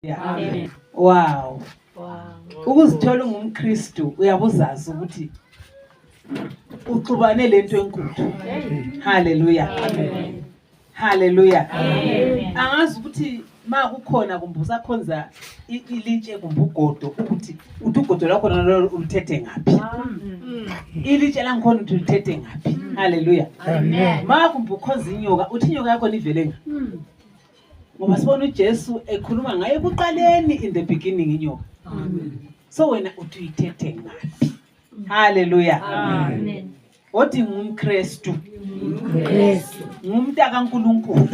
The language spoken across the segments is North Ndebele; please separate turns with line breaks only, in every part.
Amen.
Wow. Ukuzithola ungumKristu uyabuzazi ukuthi uxubane lento enkulu. Hallelujah.
Amen.
Hallelujah.
Amen.
Angazi ukuthi makukhona kumbuza khonza ilitshe kumbugodo ukuthi ugodo lakho nalo ulithethe ngapi. Ilitshe langikhona ukuthi ulithethe ngapi. Hallelujah.
Amen.
Makumbukhonza inyoka uthi inyoka yakho nivele ngapi. Ngoba sibona uJesu ekhuluma ngaye ekuqaleni in the beginning inyoka. So wena uthi uyithethe ngapi. Hallelujah.
Amen.
Othi ngumKristu.
Kristu.
Ngumntaka kaNkulunkulu.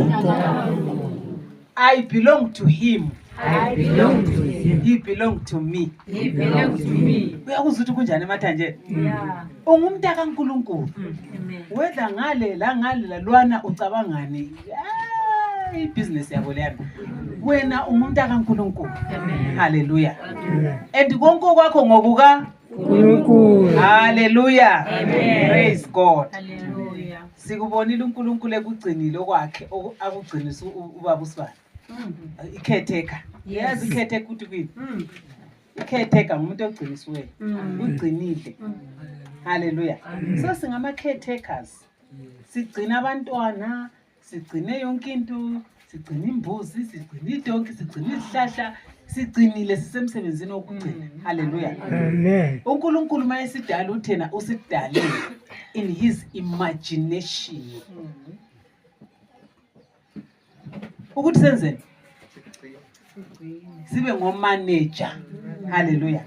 I belong to him.
I belong to him.
He belongs to me.
He belongs to me.
Uyakuzwa ukuthi kunjani emathanjeni?
Yeah.
Ungumntaka kaNkulunkulu.
Amen.
Wedla ngale la ngale lalwana ucabangani? Business yabo leyana. Wena umntaka kaNkulunkulu. Hallelujah. And konke kwakho ngokuka
Nkulunkulu.
Hallelujah.
Amen.
Praise God.
Hallelujah.
Sikubonile uNkulunkulu ekugcinile okwakhe akugcinisa ubaba uSibani. Ikhetheka. Yazi ikhetheka ukuthi kwini? Ikhetheka umuntu ogcinisiwe. Ugcinile. Hallelujah. So singama caretakers. Sigcina abantwana, sigcine yonke into, sigcina imbuzi, sigcina idonki, sigcina izihlahla, sigcinile sisemsebenzini wokugcina. Hallelujah.
Amen.
uNkulunkulu mayesidala uthena usidale in his imagination. Ukuthi senzeni? Sibe ngomanager. Hallelujah.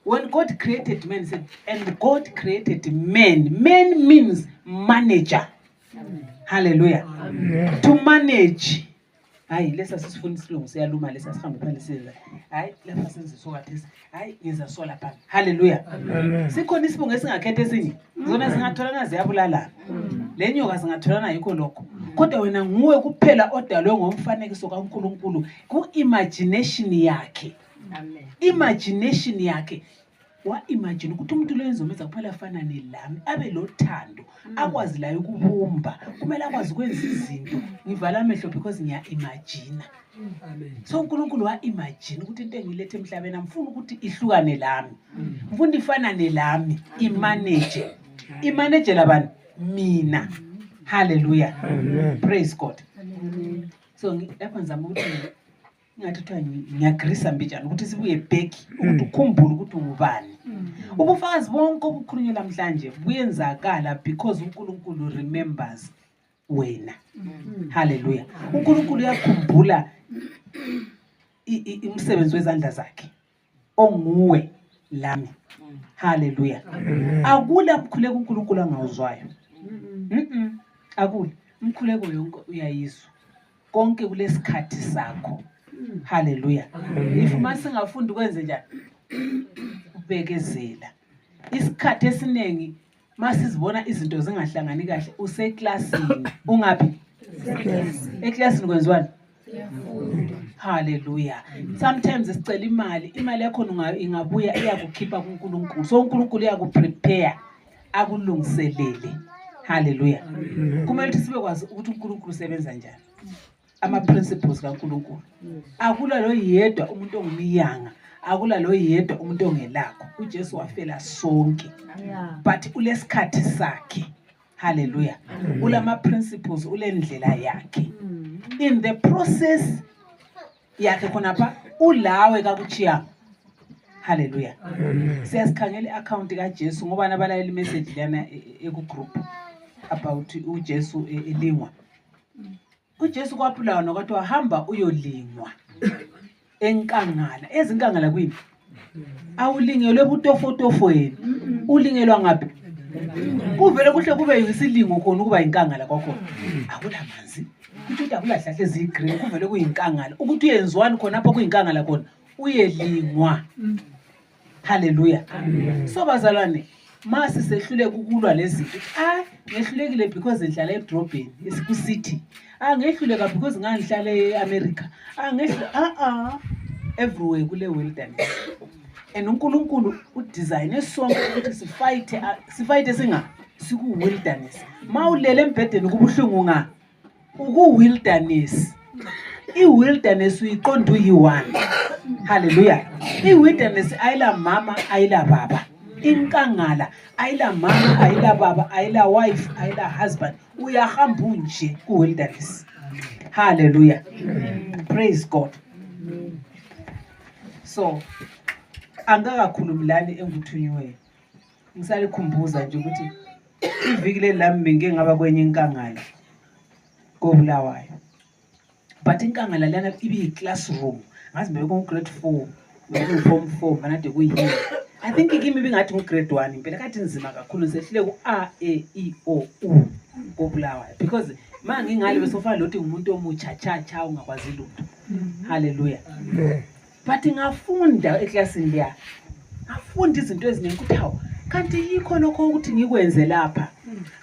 When God created man, he said, and God created man. Man means manager. Hallelujah. To manage. Hayi lesa sisifuna isilungu siyaluma lesa sihambe phela siza. Hayi lapha senze sokwathesi. Hayi ngiza so lapha. Hallelujah. Sikhona isibungu esingakhethe esinye. Zona singatholana ziyabulala. Le nyoka singatholana yikho lokho. Kodwa wena nguwe kuphela odalwe ngomfanekiso kaNkulunkulu ku imagination yakhe.
Amen.
Imagination yakhe. Wa imagine ukuthi umuntu lo enzomenza kuphela afana nelami abe lothando akwazi la ukubumba kumele akwazi ukwenza izinto ngivala amehlo because ngiya imagine. So uNkulunkulu wa imagine ukuthi into engilethe emhlabeni amfuna ukuthi ihlukane lami. Mfuna ifana nelami imanage labani mina. Hallelujah. Praise God. So lapha ngizama ukuthi ngingathutha ngiyagrisa mbijana ukuthi sibuye back ukuthi ukhumbule ukuthi ungubani. Ubufakazi bonke obukhulunywa namhlanje buyenzakala because uNkulunkulu remembers wena. Hallelujah. uNkulunkulu uyakhumbula umsebenzi wezandla zakhe onguwe lami. Hallelujah. Akula mkhuleko uNkulunkulu angawuzwayo. Akula umkhuleko yonke uyayizwa. Konke kulesikhathi sakho. Hallelujah. If masingafunda ukwenze njani? Ubekezela. Isikhathi esiningi masizibona izinto zingahlangani kahle useklasini. Ungapi? Eklasini kwenziwani? Hallelujah. Sometimes sicela imali yakho ingabuya iyakukhipha kuNkulunkulu. So uNkulunkulu uyakuprepare akulungiselele. Hallelujah. Kumele ukuthi sibekwazi ukuthi uNkulunkulu usebenza njani. Ama principles kaNkulunkulu. Akula lo yedwa umuntu ongumiyanga, akula lo yedwa umuntu ongelakho. uJesu wafela sonke. But ulesikhathi sakhe. Hallelujah. Ulama principles ulendlela yakhe. In the process yakhe khonapha ulawe kakuchiya. Hallelujah. Siyasikhangela iaccount kaJesu ngoba nabalayela imessage lana eku group about uJesu elingwa. uJesu kwaphulawa nokwathi wahamba uyolingwa enkangala. Ezinkangala kwini? Awulingelwe butofotofweni. Ulingelwa ngaphi? Kuvele kuhle kube yisilingo khona ukuba inkangala kwakhona. Akulamanzi. Ukuthi akulahlahla ezigreen kuvele kuyinkangala. Ukuthi uyenziwani khona apho kuyinkangala khona? Uyelingwa. Hallelujah. So bazalwane masi sehluleka ukulwa lezinto. Ngehlulekile because ngihlala edrobheni esiku city. Ngehluleka because ngangihlala eAmerica. Everywhere kule wilderness. And uNkulunkulu udesign sonke ukuthi sifight singa siku wilderness. Mawulele embhedeni kubuhlungu nga uku wilderness. I-wilderness uyiqonda uyi-one. Hallelujah. I-wilderness ayila mama ayila baba. Inkangala ayila mama ayila baba ayila wife ayila husband. Uyahamba nje ku-wilderness. Hallelujah. Praise God. So angakakhulumlani engikuthunyiweyo. Ngisalikhumbuza nje ukuthi iviki lelami ngeke ngaba kwenye inkangala koBulawayo. But inkangala lana ibe yi-classroom. Ngazi mbe ku-grade 4, form 4 manade kuyini. I think kimi bingathi ngu-grade 1 impela kathi nzima kakhulu sehlile ku-A, E, I, O, U koBulawayo. Because ma ngingale besofana lothi ngumuntu omutsha cha ungakwazi lutho. Hallelujah. But ngafunda eklasini leya. Ngafunda izinto eziningi ukuthi hawo kanti yikho lokho ukuthi ngikwenze lapha.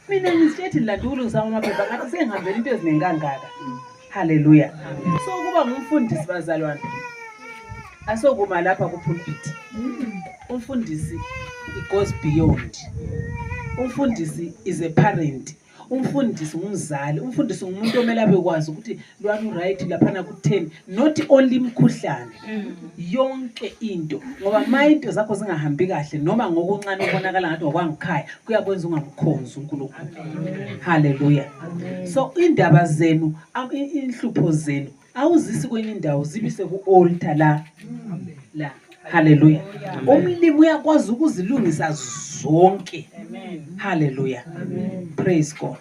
Mina ngisithi ngilandula uzama amaphepha ngathi sengihambela into eziningi kangaka. Hallelujah. So kuba ngumfundisi bazalwane. Asokuma lapha ku-pulpit. Umfundisi it goes beyond. Umfundisi is a parent. Umfundisi ngumzali. Umfundisi ngumuntu omele abekwazi ukuthi lwani right laphana ku-10 not only imkhuhlane. Yonke into ngoba mayinto zakho zingahambi kahle noma ngokuncane ubonakala ngathi ngokwangikhaya kuyakwenza ungamkhonzi uNkulunkulu. Hallelujah. So indaba zenu inhlupho zenu awuzisi kwenye indawo zibise ku-altar la. Hallelujah. Umlimi uyakwazi ukuzilungisa zonke. Hallelujah. Praise God.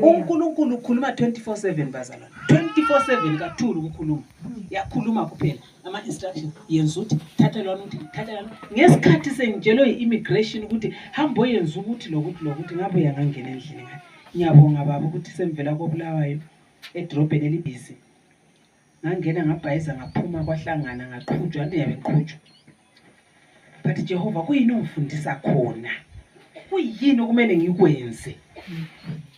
uNkulunkulu ukhuluma 24/7 bazalwane. 24/7 kathulu ukukhuluma. Yakhuluma kuphela ama instructions yenza ukuthi thatha lona ukuthi thatha lona. Ngesikhathi sengitshelwe i-immigration ukuthi hamba oyenza ukuthi lokuthi ngabe uyangangena endlini ngathi. Ngiyabonga baba ukuthi semvela koBulawayo edrobheni elibhizi. Ngangena ngabhayiza ngaphuma kwahlangana ngaqhutshwa nto yabe qhutshwa. But Jehova kuyini ongifundisa khona? Kuyini okumele ngikwenze?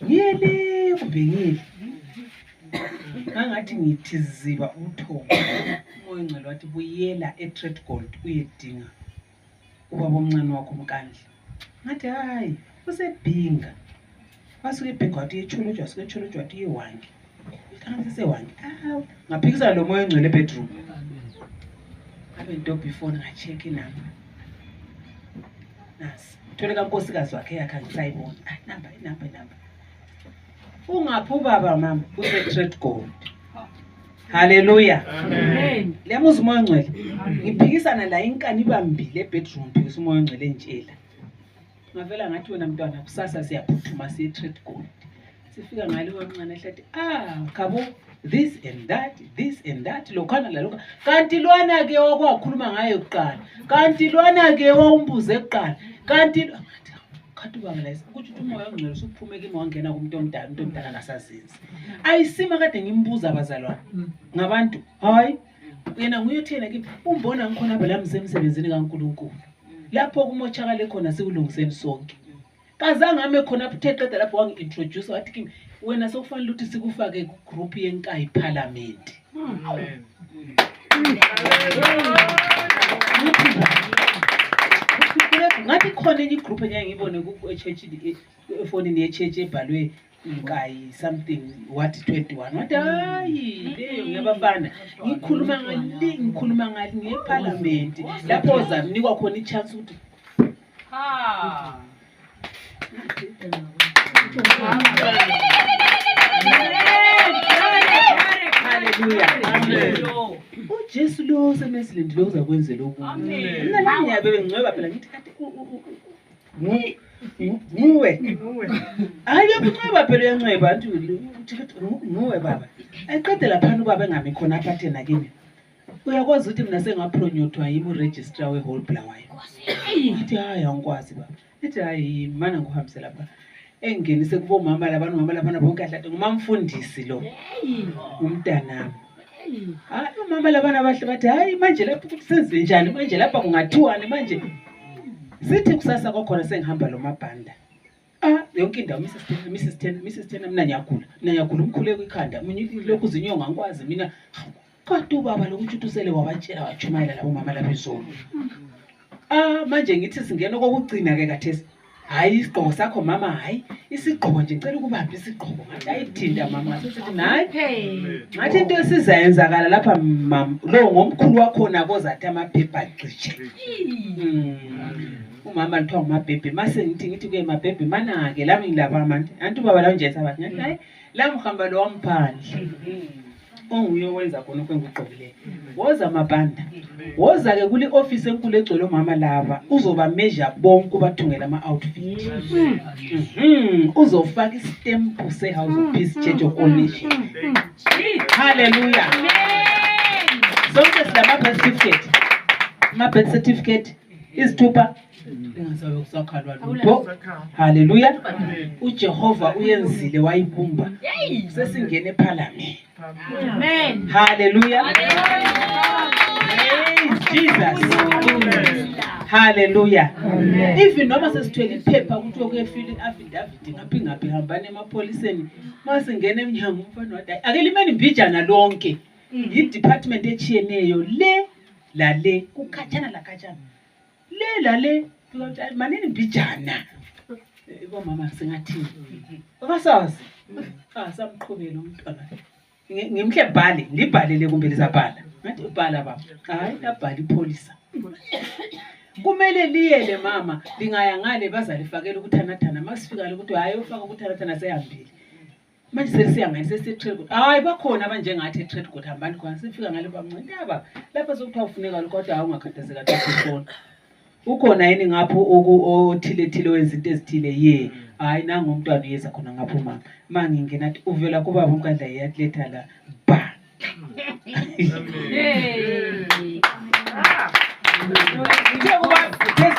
Yele kumbe ngile. Ngangathi ngithi ziba uthongo. Umoya ngcwele wathi buyela eTrade Gold uyedinga ubaba omncane wakho uMkandla. Ngathi hayi usebhinga. Basuke ebhinga wathi echulujwa suke echulujwa wathi iwangi. Kanti sewangi. Ngaphikisa lo moya ngcwele bedroom. Ngabe into before ngacheck inamba. Nasi thole kankosikazi wakhe yakhe ngisayibona. Inamba. Ungaphi ubaba mama useTrade Gold. Hallelujah. Amen. Lemuzi umoya ngcwele. Ngiphikisana la inkani ibambile ebedroom phikisa umoya ngcwele entshela. Ngavela ngathi wena mntwana kusasa siyaphuthuma siyeTrade Gold. Sifika ngale kwancane ehlathi khabo this and that lokhana la lokho kanti lwana ke wakwakhuluma ngayo kuqala kanti lwana ke wawumbuze kuqala kanti khathi ubaba la ukuthi umoya ongcwele usuphume kimi wangena kumuntu omdala ngasazenzi ayisima kade ngimbuza abazalwane ngabantu hayi yena nguyothena kimi umbona ngikhona apha la emsebenzini kaNkulunkulu lapho kumochakale khona sikulungiseni sonke kazange ame khona apho qeda lapho wangi-introduce wathi kimi wena sokufanele ukuthi sikufake ku-group yenkayi parliament. Amen. Ngathi khona enye igroup enye ngibone ku-church efonini ye-church ebhalwe inkayi something what 21 wathi hayi leyo ngiyabafana ngikhuluma ngali ngeparliament lapho uzamnikwa khona i-chance ukuthi Hallelujah. Amen. uJesu lo semesilindile uzakwenzela okunye. Mina la ngiyabe ngiceba phela ngithi kade nguwe. Hayi uyanceba phela uyanceba athi nguwe baba. Ayiqede lapha ubaba engami khona apha thena kimi. Uyakwazi ukuthi mina sengapronyuthwa yimi uregistrar wehole Bulawayo. Ithi hayi angikwazi baba. Ithi hayi mana nguhambise lapha. Engenise kubo mama labana bonke ahlathi ngumamfundisi lo. Umntanami. Hayi umama labana bahle bathi hayi manje lapha ukuthi senze njani manje lapha kungathiwani manje. Sithi kusasa kokhona sengihamba lo mabhanda. Yonke indawo Mrs. Tena mina ngiyagula umkhuleko ikhanda. Mina lokhu zinyonga ngikwazi mina. Kodwa ubaba lokuthi usele wabatshela wachumayela labo mama labezolo. Manje ngithi singena kokugcina ke kathesi. hayi isigqoko sakho mama, hayi isigqoko nje ngicela ukubamba isigqoko. Ngathi ayithinta mama, ngasithi nayi ngathi into esizayenzakala lapha mama, lo ngomkhulu wakhona kozathi amaphepha agcishe. Umama lithiwa ngumabhebhe, mase ngithi kuye mabhebhe manake lami ngilapha manje anti ubaba la unjenza bathi ngathi hayi la mhamba lo wamphandle onguye owenza khona okwenguqokileyo. Woza mabanda, woza ke kule office enkulu egcwele omama lava, uzoba measure bonke ubathungela ama-outfit. Uzofaka istempu se-House of Peace Church of All Nations. Hallelujah. Sonke silama-birth certificate, ama-birth certificate, izithupha ingasabe kusakhalwa lutho. Hallelujah. uJehova uyenzile wayibumba, sesingene eParliament.
Amen.
Hallelujah. Praise Jesus. Hallelujah. Even noma sesithwele iphepha ukuthi ukuyefila i-affidavit ngaphi hambani emapholiseni, masingena emnyango umfana wathi akelimeni mbijana lonke yi-department echiyeneyo le kukhatshana la khatshana le manini mbijana mama singathini akasazi samqhubela umntwana ngimhle bhale ngibhalele kumbe lizabhala ngathi ubhala baba hayi labhala ipolisa kumele liyele mama lingaya ngale bazalifakela ukuthanathana masifika ukuthi hayi ufaka ukuthanathana seyambili manje sesiya ngani sesi-trade court hayi bakhona abanjengathi e-trade court hambani khona sifika ngale bamncintaba lapha sokuthiwa ufuneka kodwa hayi ungakhathazeka kakhulu ukhona yini ngapho othile wenza into ezithile ye hayi nangu umntwana uyeza khona ngapho mama mangingena athi uvela kubaba unkandla yathletha la ba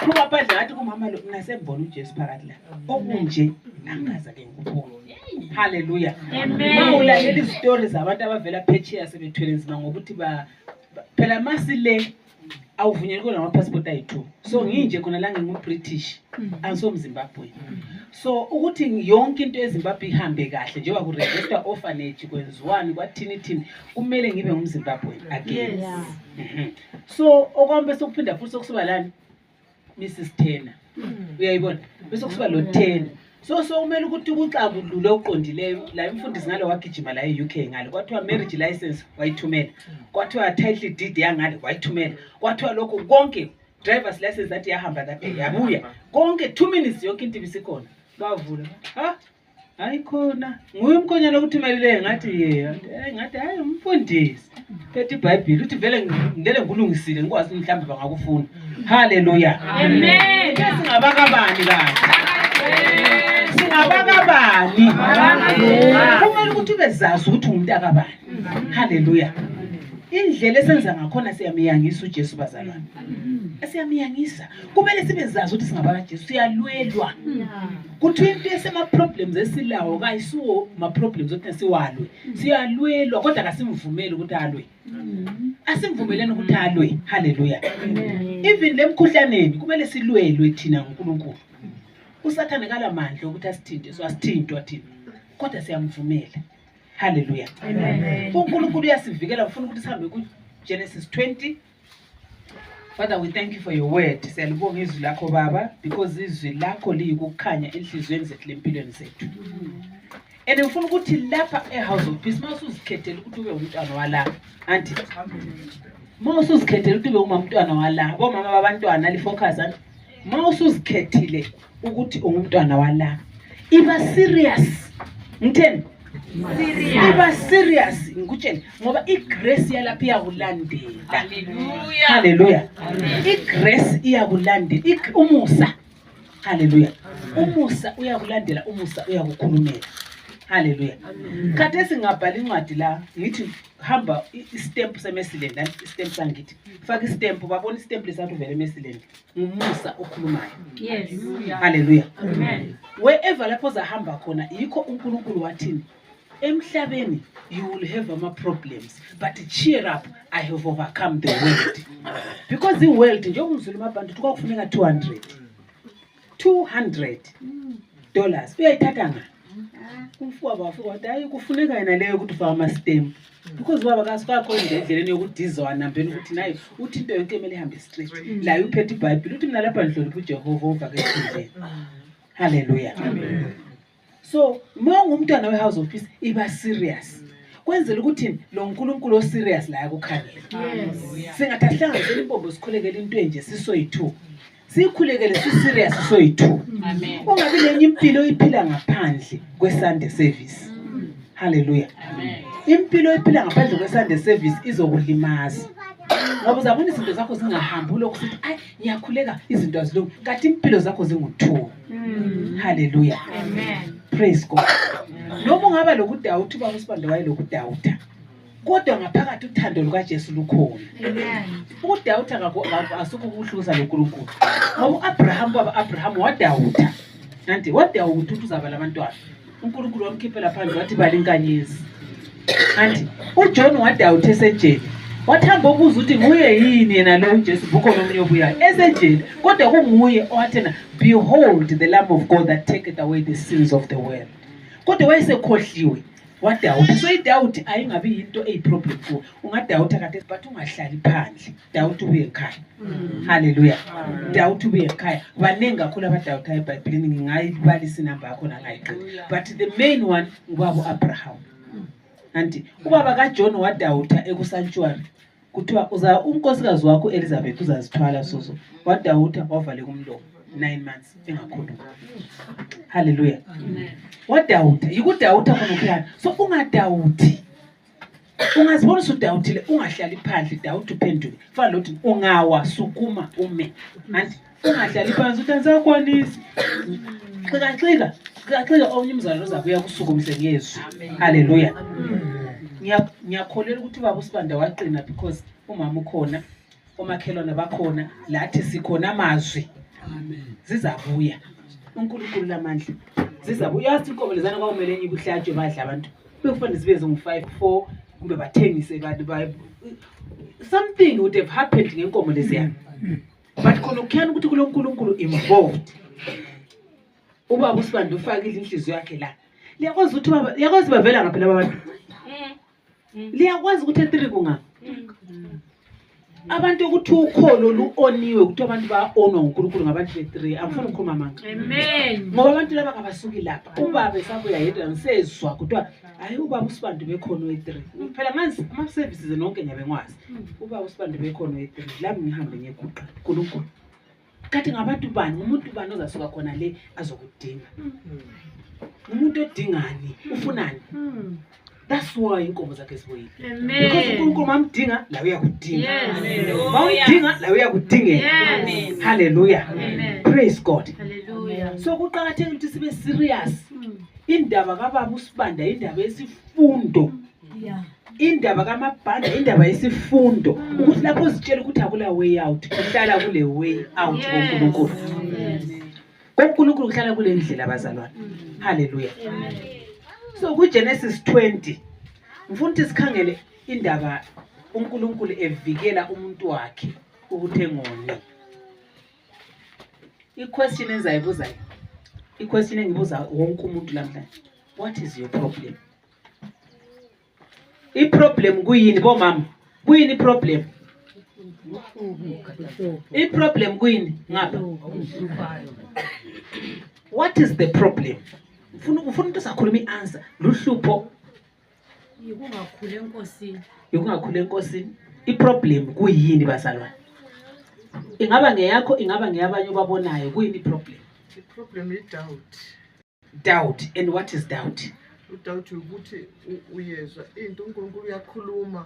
kuba phandle ngathi kumama lo nasembona uJesu phakathi la okunje angaza ke ngikuphula. Hallelujah. Mawulalela izitori zabantu abavela phetsheya sebethwele nzima ngokuthi phela masile awuvunyelwe kona ama-passport ayi-2. So nginje khona la ngingu-British angisomZimbabwe. So ukuthi yonke into eZimbabwe ihambe kahle njengoba kuregister orphanage kwenziwani kwathini kumele ngibe ngumZimbabwe again. So okwambe sokuphinda futhi sokusuba lani Mrs Tena uyayibona bese kusuba lo 10. So kumele ukuthi ukuxabulule uqondileyo la imfundisi ngalo wagijima la e-UK ngalo kwathiwa marriage license wayithumela, kwathiwa title deed yangale wayithumela, kwathiwa lokho konke driver's license athi yahamba that day yabuya konke 2 minutes yonke into ibisikhona bavula hayi khona nguye umkhonyana okuthumelele ngathi ngathi hayi umfundisi phethe iBhayibheli uthi vele ngidele ngulungisile ngikwazi mhlawumbe bangakufuna. Hallelujah. Amen. Singabakabani singabakabani kumele ukuthi ubezazi ukuthi umuntu akabani. Hallelujah. Indlela esenza ngakhona siyamiyangisa uJesu bazalwane. Siyamiyangisa. Kumele sibezazi ukuthi singabakaJesu siyalwelwa. Kuthi into esema problems esilawo kayisuwo ma problems ukuthi siwalwe. Siyalwelwa kodwa akasimvumeli ukuthi alwe. Asimvumeleni ukuthi alwe. Hallelujah. Even lemkhuhlaneni kumele silwelwe thina ngoNkulunkulu. uSathane kalamandla ukuthi asithinte so asithintwa thina kodwa siyamvumela. Hallelujah. Amen. uNkulunkulu uyasivikela ufuna ukuthi sihambe ku Genesis 20. Father, we thank you for your word. Siyalibonga izwi lakho baba because izwi lakho liyikukhanya enhlizweni zethu lempilweni zethu. And ufuna ukuthi lapha eHouse of Peace mawusuzikhethela ukuthi ube umntwana wala anti mawusuzikhethela ukuthi ube umntwana wala bomama babantwana lifocus anti mawusuzikhethile ukuthi ungumntwana wala iba serious ngitheni iba serious ngikutshela ngoba igrace yalapha iyakulandela. Hallelujah. Hallelujah. Igrace iyakulandela umusa. Hallelujah. Umusa uyakulandela, umusa uyakukhulumela. Hallelujah. Kade singabhala incwadi la ngithi hamba istamp seMesiland istamp sangithi faka istamp babona istamp lesathu vele eMesiland umusa okhulumayo.
Yes.
Hallelujah.
Amen.
Wherever lapho zahamba khona yikho uNkulunkulu wathini emhlabeni you will have ama problems but cheer up, I have overcome the world. Because the world njengoba umzulu mabantu kufuneka $200 uyayithatha nga kumfuwa bafika wathi hayi kufuneka yena leyo ukuthi ufaka ama stamp because baba kasikakho endleleni yokudizwa nambeni ukuthi nayo uthi into yonke emele ihambe straight la uphethe iBhayibheli uthi mina lapha ndhlonipha uJehova uvake endleleni Hallelujah. So uma ungumntwana we-house of peace iba serious kwenzela ukuthi lo nkulunkulu o-serious la yakukhangela singathi asihlanganisele impombo sikhulekele into enje sisoyi-2 siyikhulekele si-serious sisoyi-2 ungabi lenye impilo iphila ngaphandle kwe-Sunday service. Hallelujah. Impilo iphila ngaphandle kwe-Sunday service izokulimaza ngoba uzabona izinto zakho zingahambi ulokhu sithi ayi ngiyakhuleka izinto azilungi kanti impilo zakho zingu-2. Hallelujah. Praise God. Noma ungaba lokudawutha ubaba uSibande wayelokudawutha kodwa ngaphakathi uthando lukaJesu lukhona. Ukudawutha asukho ukuhluza loNkulunkulu ngoba u-Abraham wadawutha kanti wadawutha ukuthi uzaba labantwana uNkulunkulu wamkhiphela phandle wathi bala inkanyezi. Kanti uJohn wadawutha esejele wathamba ukuza ukuthi nguye yini yena lo uJesu bukhona omunye obuyayo esejele kodwa kunguye owathena behold the Lamb of God that taketh away the sins of the world. Kodwa wayesekhohliwe wadawutha. So idawuthi ayingabi yinto eyiproblem kuwe. Ungadawutha kade but ungahlali phandle. Dawutha ubuye ekhaya. Hallelujah. Dawutha ubuye ekhaya. Baningi kakhulu abadawutha eBhayibhelini ngingayibalisa inamba yakho nangayiqina. But the main one ubaba uAbraham. Anti ubaba kaJohn wadawutha ekusanctuary kuthiwa uza unkosikazi wakho Elizabeth uzazithwala sozo. Wadawutha wavale kumlomo 9 months engakhuluma. Hallelujah. Wadawutha yikudawutha khona kukhona. So ungadawuthi ungazibona usudawuthile ungahlali phandle dawutha uphenduke fana lokuthi ungawa sukuma ume anti ungahlali phansi uthi angisakwanisi xika omnye umzali ozabuya kusukumise ngezwi. Hallelujah. Ngiyakholela ukuthi ubaba uSibanda waqina because umama ukhona omakhelwane bakhona lathi sikhona amazwi. Amen. Zizabuya uNkulunkulu lamandla zizabuya. Yazi inkomelezana kwamele enye ubuhlatshwe badla abantu bekufanele zibe ngo5-4 kumbe bathengise bantu something would have happened ngenkomo leziyana but khona ukukhana ukuthi kulo uNkulunkulu involved. Ubaba uSibanda ufakile inhliziyo yakhe la liyakwazi ukuthi baba yakwazi bavela ngaphela abantu liyakwazi ukuthi e3 kunga abantu ukuthi ukholo luoniwe ukuthi abantu baonwa uNkulunkulu ngabantu be3 amfuna ukukhuluma manga. Amen. Ngoba abantu laba kabasuki lapha ubaba esabuya yedwa ngisezwa kuthiwa hayi ubaba uSibanda bekhona we3 phela manje ama services nonke nyabe ngwazi ubaba uSibanda bekhona we3 lami ngihambe ngeguqa uNkulunkulu kanti ngabantu bani umuntu bani ozasuka khona le azokudinga umuntu odingani ufunani. That's why inkomo zakhe ziboyile. Because uNkulunkulu mamdinga la uyakudinga. Bawudinga la uyakudingela. Hallelujah. Praise God. Hallelujah. So kuqhakathekile ukuthi sibe serious. Indaba kaBaba uSibanda indaba yesifundo. Indaba kaMabhanda indaba yesifundo ukuthi lapho uzitshela ukuthi akula way out uhlala kule way out koNkulunkulu. koNkulunkulu kuhlala kule ndlela abazalwane. Hallelujah. So kuGenesis 20 ngifuna ukuthi sikhangele indaba uNkulunkulu evikela umuntu wakhe ukuthi engoni. I-question engizayibuzayo i-question engibuza wonke umuntu namhlanje, what is your problem? I-problem kuyini bomama? Kuyini i-problem? I-problem kuyini ngapha? What is the problem? Ufuna ukuthi sakhuluma i-answer luhlupho
Yikungakhule enkosini.
Yokungakhule enkosini. I-problem kuyini bazalwane? Ingaba ngeyakho ingaba ngeyabanye obabonayo kuyini i-problem?
I-problem i-doubt.
Doubt. And what is doubt?
Udoubt ukuthi uyezwa into uNkulunkulu uyakhuluma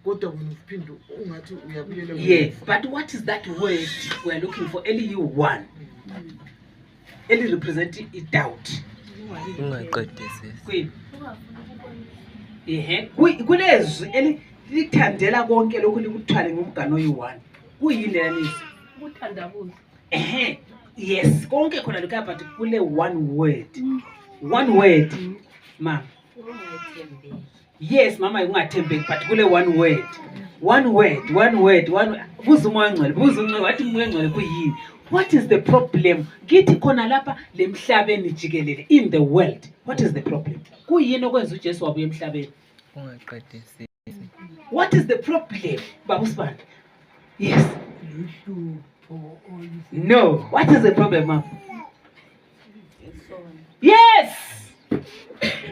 kodwa wena uphinde ungathi uyabuyela.
Yeah, but what is that word we are looking for? LU1. Eli represent i-doubt. Ungaqedisisi. Kulezwi elithandela konke lokhu likuthwale ngomgano oyi1. Kuyini lena nisi?
Ukuthandabuza.
Yes, konke khona lokho but kule one word. One word. Mama. Yes, mama ungathembeki but kule one word. One word. Buza umoya ongcwele, wathi umoya ongcwele kuyini? What is the problem? Githi khona lapha lemhlabeni jikelele in the world. What is the problem? Kuyini okwenza uJesu wabuya emhlabeni?
Ungaqedisisi.
What is the problem? Baba uSibanda. Yes. No. What is the problem, mama? Yes.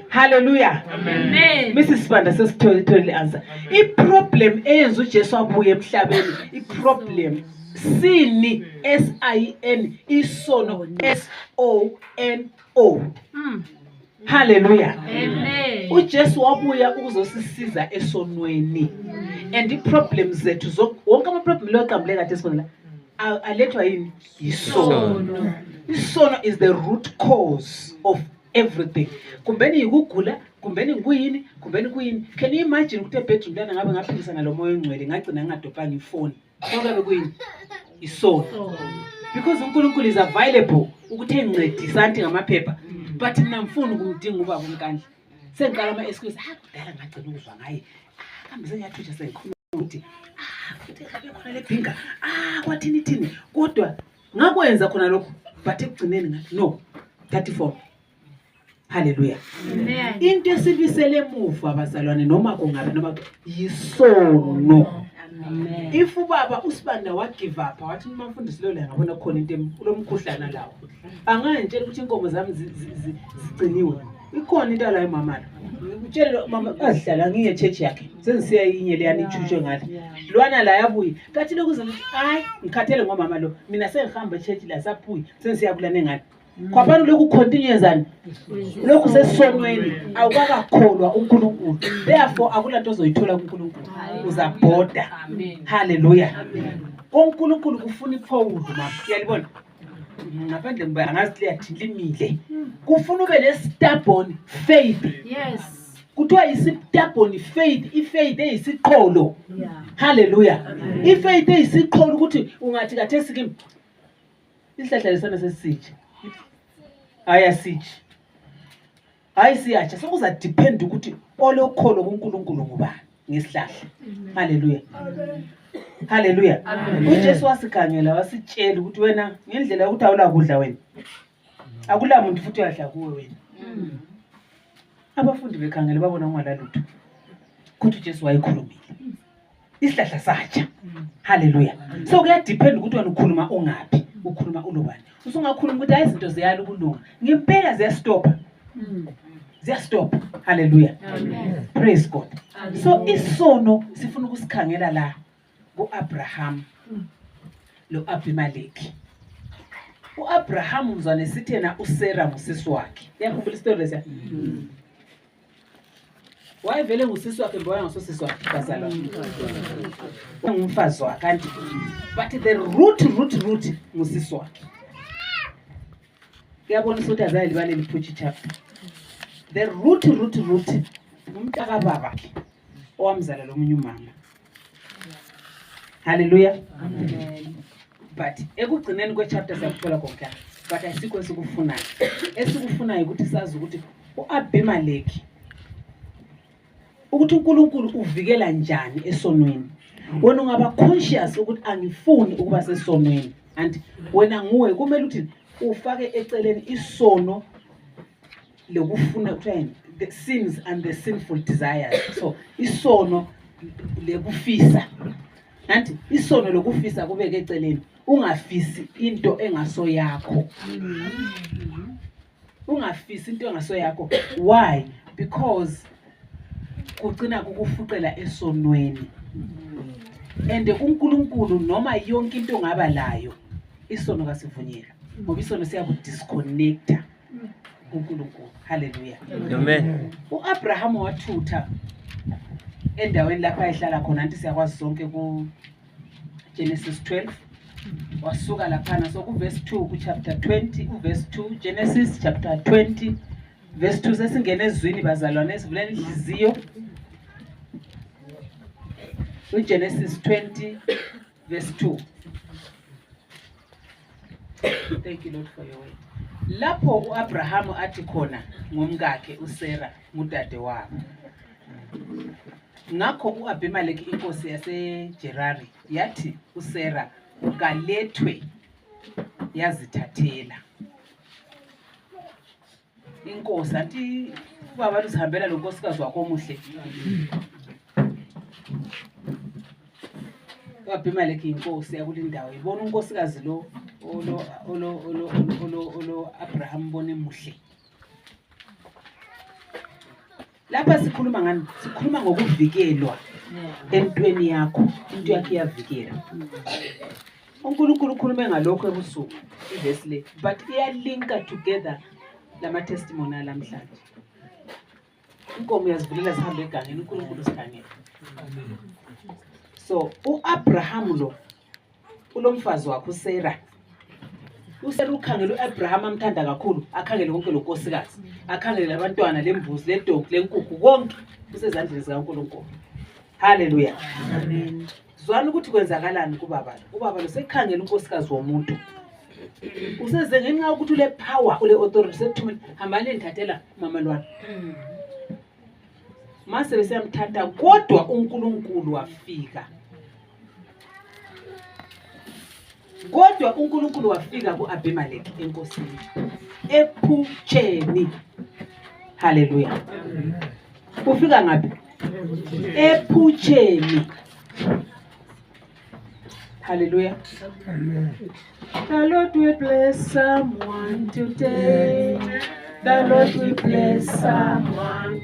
Hallelujah.
Amen.
Mrs. Sibanda sesitholile answer. I-problem eyenza uJesu abuye emhlabeni, i-problem sini SIN isono SONO. Hallelujah.
Amen.
uJesu wabuya ukuzosisiza esonweni. And i-problem zethu wonke ama-problem lo qambule kade sibona la alethwa yini? Isono. Isono is the root cause of everything. Kumbeni yikugula, kumbeni kuyini, kumbeni kuyini. Can you imagine ukuthi ebedroom lana ngabe ngaphilisa ngalo moya ongcwele ngagcina ngingadopanga ifoni. Konke kuyini? Isono. Because uNkulunkulu is available ukuthi engincedise anti ngamaphepha. But mina ngifuna ukumdinga ubaba uNkandla. Sengiqala ama-excuse, kudala ngagcina ukuzwa ngaye. Kambe sengiyathutha sengikhuluma ukuthi futhi ngabe khona lebhinga. Kwathini. Kodwa ngakwenza khona lokho. But ekugcineni ngathi no. 34. Hallelujah.
Amen.
Into esibisele emuva abazalwane noma kungabe noma yisono.
Amen.
If ubaba uSibanda wa give up wathi uma mfundisi lo la ngabona khona into kulomkhuhlana lawo. Angayintshela ukuthi inkomo zami zigciniwe. Ikhona into la emama la. Ngitshela mama azihlala ngiye church yakhe. Sengisiya inye leyani ichushwe ngale. Lwana la yabuyi. Kathi lokuze ngithi hayi ngikhathele ngomama lo. Mina sengihamba church la saphuyi. Sengisiya kulana ngani. Kwaphana lokhu continuezani. Lokhu sesonweni awukakakholwa uNkulunkulu. Therefore akulanto ozoyithola kuNkulunkulu. Uzabhoda. Hallelujah. uNkulunkulu kufuna iphawudu mama. Uyalibona? Ngaphandle ngiba angazi liyathi limile. Kufuna ube ne-stubborn faith.
Yes.
Kuthiwa yi-stubborn faith, i-faith eyisiqholo.
Yeah.
Hallelujah. I-faith eyisiqholo ukuthi ungathi kathesi kimi isihlahla lesana sesitsha. Ayasitsha. Hayi siyatsha sokuza depend ukuthi olokholo kuNkulunkulu ngubani ngesihlahla. Hallelujah. Hallelujah. uJesu wasikhangela wasitshela ukuthi wena ngendlela ukuthi awulakudla wena. Akula muntu futhi uyadla kuwe wena. Abafundi bekhangela babona ungalalutho. Kuthi uJesu wayekhulumile. Isihlahla satsha. Hallelujah. So kuya depend ukuthi wena ukhuluma ongaphi, ukhuluma ulobani. Usungakhuluma ukuthi hayi izinto ziyala ukulunga. Ngempela ziyastopa. Ziyastop. Hallelujah.
Amen.
Praise God. So isono sifuna ukusikhangela la kuAbraham lo Abimeleki. uAbraham mzwane sithi yena uSara ngusisi wakhe. Yakhumbula istory lesa. Wayevele ngusisi wakhe ngoba ngasosisi wakhe bazalwa. Ngumfazi wakhe kanti but the root ngusisi wakhe. Kuyabona ukuthi azayilibane liphutshi chapter. The root umntaka baba owamzala lo munye umama. Hallelujah.
Amen.
But ekugcineni kwechapter siyakuthola konke. But asikho esikufunayo. Esikufunayo ukuthi sazi ukuthi uAbimeleki ukuthi uNkulunkulu uvikela njani esonweni. Wena ungaba conscious ukuthi angifuni ukuba sesonweni. And wena nguwe kumele ukuthi ufake eceleni isono lekufuna ukuthi the sins and the sinful desires. So isono lekufisa. Nanti isono lokufisa kubeke eceleni. Ungafisi into engaso yakho. Ungafisi into engaso yakho. Why? Because kugcina kukufuqela esonweni. And uNkulunkulu noma yonke into ongaba layo isono kasivunyela. Ngoba isono siyakudisconnecta uNkulunkulu. Hallelujah.
Amen.
uAbraham wathutha endaweni lapha ehlala khona anti siyakwazi zonke ku Genesis 12. Wasuka lapha so ku verse 2 ku chapter 20 ku verse 2 Genesis chapter 20 verse 2 sesingena ezwini bazalwane esivuleni inhliziyo. Genesis 20 verse 2. Thank you Lord for your word. Lapho uAbraham athi khona ngomkakhe uSara ngudade wabo. Ngakho uAbimeleki inkosi yaseGerari yathi uSara kalethwe yazithathela. Inkosi athi baba lusihambela lo nkosikazi wakho omuhle. uAbimeleki inkosi yakulindawo ibona unkosikazi lo Abraham bone muhle. Lapha sikhuluma ngani? Sikhuluma ngokuvikelwa entweni yakho. Into yakho iyavikela. uNkulunkulu ukhulume ngalokho ebusuku ivesi le, but iyalinka together lama testimony namhlanje. Inkomo yazivulela zihambe egangeni, uNkulunkulu sikhangele. So uAbraham lo ulomfazi wakhe uSarah. USarah ukhangele uAbraham amthanda kakhulu, akhangele konke lonkosikazi, akhangele labantwana, lembuzi, lentombi, lenkukhu, konke kusezandleni zikaNkulunkulu. Hallelujah.
Amen.
Zwana ukuthi kwenzakalani kubaba. Ubaba lo sekhangela unkosikazi womuntu. Useze ngenxa ukuthi ule power, ule authority sekuthumela hambani nithathela mama lwana. Mase besiyamthatha kodwa uNkulunkulu wafika. Kodwa uNkulunkulu wafika kuAbimeleki enkosini ephutsheni. Hallelujah. Ufika ngaphi? Ephutsheni. Hallelujah.
Amen.
The Lord will bless someone today. The Lord will bless someone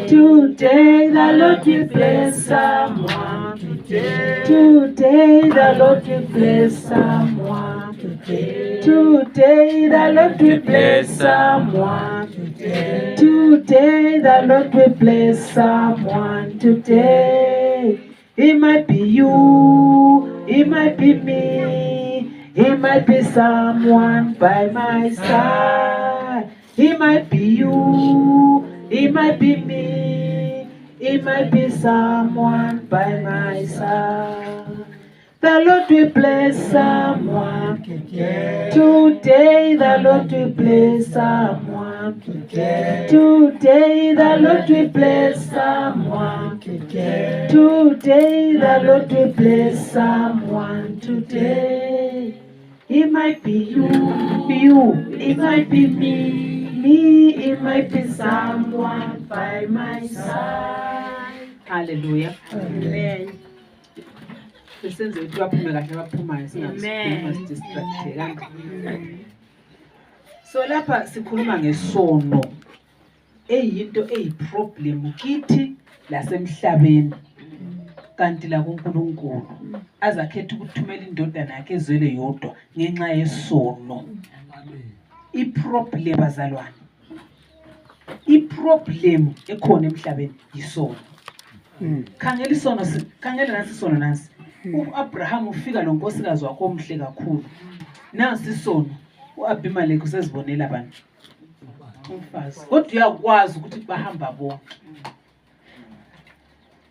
today. The Lord will bless someone today. Today the Lord will bless someone today. Today the Lord will bless someone today. Today the Lord will bless someone today. It might be you, it might be me, it might be someone by my side. It might be you, it might be me, it might be someone by my side. The Lord will bless someone today. Today the Lord will bless someone today. Today the Lord will bless someone today. Today the Lord will bless someone today. It might be you, it might be me, it might be someone by my side. Hallelujah.
Amen.
Besenze ukuthi baphume kahle baphumayo singazidistracteka. So lapha sikhuluma ngesono eyinto eyiproblem kithi lasemhlabeni kanti la kuNkulunkulu azakhetha ukuthumela indodana yakhe ezwele yodwa ngenxa yesono. Iproblem bazalwane, iproblem ekhona emhlabeni yisono. Khangela isono, khangela nasi isono nasi. uAbraham ufika lo nkosikazi wakhe omhle kakhulu. Nasi isono uAbimeleki usezibonela abantu umfazi. Kodwa uyakwazi ukuthi bahamba bonke.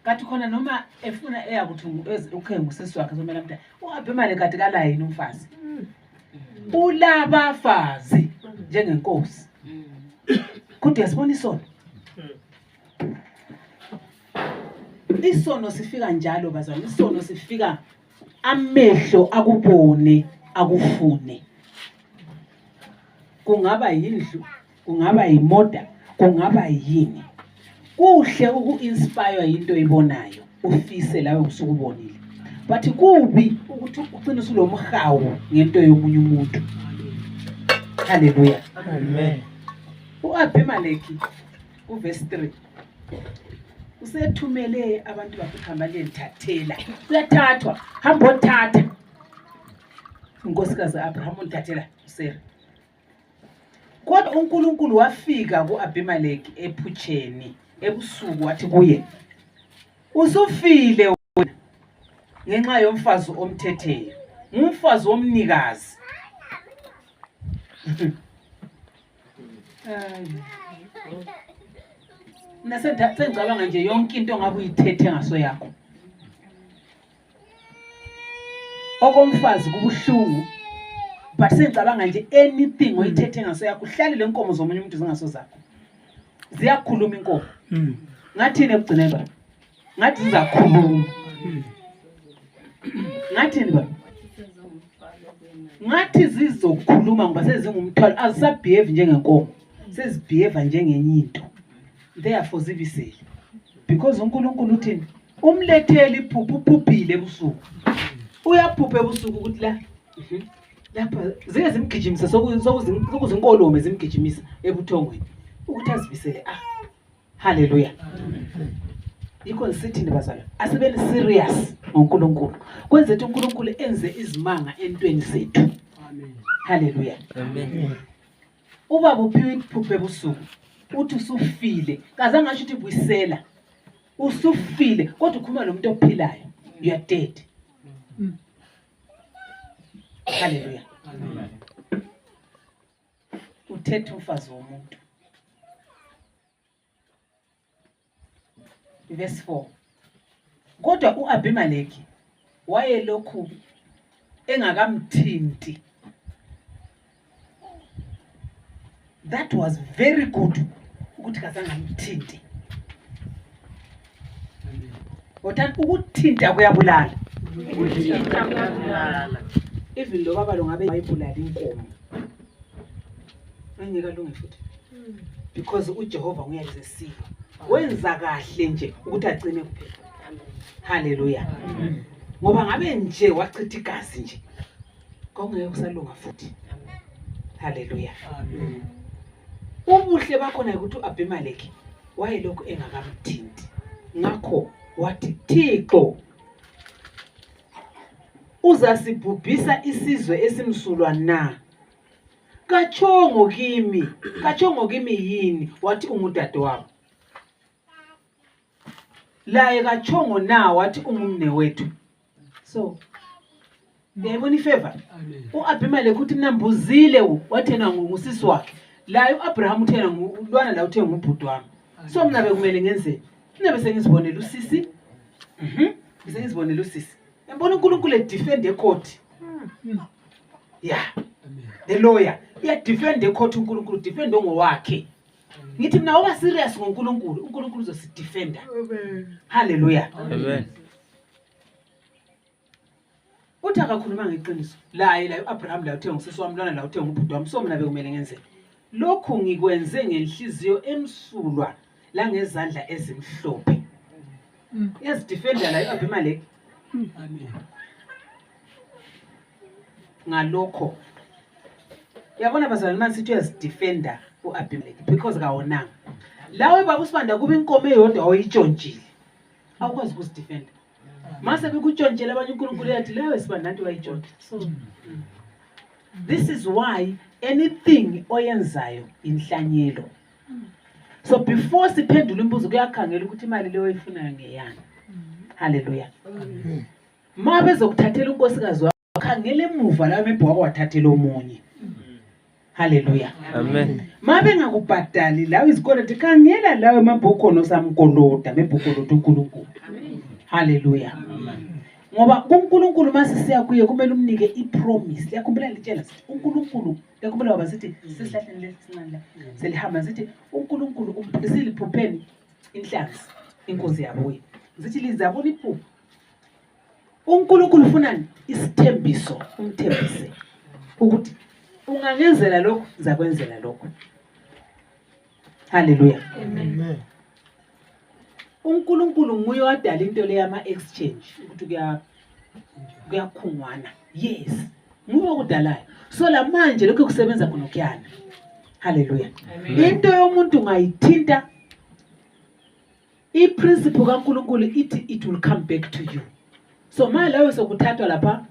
Kathi khona noma efuna eyakuthi ukhe ngusisi wakhe somela mntana. uAbimeleki kathi kala yini umfazi. Ulabafazi njengenkosi. Kodwa yasibona isono. Isono sifika njalo bazalwane, isono sifika amehlo akubone akufune. Kungaba yindlu, kungaba yimoda, kungaba yini. Kuhle uku-inspire into oyibonayo, ufise lawe usukubonile. But kubi ukuthi ugcine usulomhawu ngento yomunye umuntu. Hallelujah.
Amen.
uAbimeleki kuverse 3 usethumele abantu bakhe khamba lenthathela. Uyathathwa, hamba othatha. Unkosikazi Abraham unthathela uSarah. Kodwa uNkulunkulu wafika kuAbimeleki ephutsheni ebusuku wathi kuye, usufile wena ngenxa yomfazi omthetheyo, umfazi womnikazi. Sengicabanga nje yonke into ongabe uyithethe ngaso yakho. Okomfazi kubuhlungu, but sengicabanga nje anything oyithethe ngaso yakho, uhlale lenkomo zomunye umuntu zingaso zakho. Ziyakhuluma inkomo. Ngathini ekugcineni ba? Ngathi zizakhuluma. Ngathini ba? Ngathi zizokhuluma ngoba sezingumthwalo, azisabehave njengenkomo, sezibehave njengenye into. Therefore zibisele. Because uNkulunkulu uthini? Umlethele iphupho, uphuphile ebusuku. Uyaphupha ebusuku ukuthi la lapha zike zimgijimise sokuzinkolome zimgijimisa ebuthongweni ukuthi azibisele. Haleluya. Yikho nisithini bazalwane, asibeni serious ngoNkulunkulu. Kwenze ukuthi uNkulunkulu enze izimanga entweni zethu. Haleluya.
Amen.
Ubaba uphiwe iphupho ebusuku, uthi usufile, kaze angasho ukuthi buyisela. Usufile kodwa ukhuluma nomuntu ophilayo. You are dead. Haleluya. Uthethe umfazi womuntu. Verse 4. Kodwa uAbimeleki wayelokhu engakamthinti. That was very good ukuthi kazangamthinti. Ngoba ukuthinta kuyabulala. Even lo baba lo ngabe wayibulala inkomo. Engeke lunge futhi. Because uJehova nguyalizesile. Wenza kahle nje ukuthi agcine kuphela. Haleluya. Ngoba ngabe nje wachitha igazi nje. Kongeke kusalunga futhi. Haleluya. Ubuhle bakhona ukuthi uAbimeleki wayelokhu engakamthinti. Ngakho wathi Thixo uzasibhubhisa isizwe esimsulwa na? Kachongo kimi yini wathi ungudade wami. Laye kachongo na wathi ungumne wethu. So uyayibona ifavor. uAbimeleki uthi nambuzile wathena ngusisi wakhe. Laye uAbraham uthena ngulwana la uthe ngubhuti wami. So mina bekumele ngenzeni? Mina bese ngizibonela usisi. Bese ngizibonela usisi. Yabona uNkulunkulu edefend ecourt. Yeah. The lawyer defend ecourt, uNkulunkulu defend ngowakhe. Ngithi mina oba serious ngoNkulunkulu, uNkulunkulu uzosidefenda. Hallelujah.
Amen.
Uthi akakhuluma ngeqiniso. Laye uAbraham la uthe ngusisi wami, lwana la uthe ngubhuti wami. So mina bekumele ngenzeni? Lokhu ngikwenze ngenhliziyo emsulwa la ngezandla ezimhlophe. Yazidefenda la uAbimeleki.
Amen.
Ngalokho yabona bazalwane manje sithi uyazidefenda uAbimeleki because kawonanga. Lawe baba usibanda kuba inkomo eyodwa oyitshontshile. Awukwazi ukuzidefenda. Mase bekutshontshela abanye uNkulunkulu yathi lawe sibanda nanti wayitshontsha. So this is why anything oyenzayo inhlanyelo. So before siphendula imbuzo kuyakhangela ukuthi imali leyo oyifunayo ngeyani. Hallelujah. Mabe zokuthathela unkosikazi wakho khangela emuva la mebho wathathela omunye. Hallelujah.
Amen.
Mabe ngakubhadali lawe izikole khangela lawe mabhokhono samkoloda mebhokoloda uNkulunkulu. Hallelujah. Ngoba uNkulunkulu mase siya kuye kumele umnike ipromise. Yakhumbula litshela sithi uNkulunkulu yakhumbula baba sithi sisihlahleni lesincane la. Selihamba sithi uNkulunkulu umphisile inhlanzi inkosi yabuye. Sithi lizabona iphupho. uNkulunkulu ufunani isithembiso, umthembise ukuthi ungangenzela lokho ngizakwenzela lokho. Hallelujah.
Amen.
uNkulunkulu nguye wadala into le yama exchange ukuthi kuyakhungwana. Yes. Nguye okudalayo. So la manje lokho kusebenza khona ukuyana. Hallelujah. Into yomuntu ngayithinta iprinciple kaNkulunkulu ithi it will come back to you. So manje lawe sokuthathwa lapha.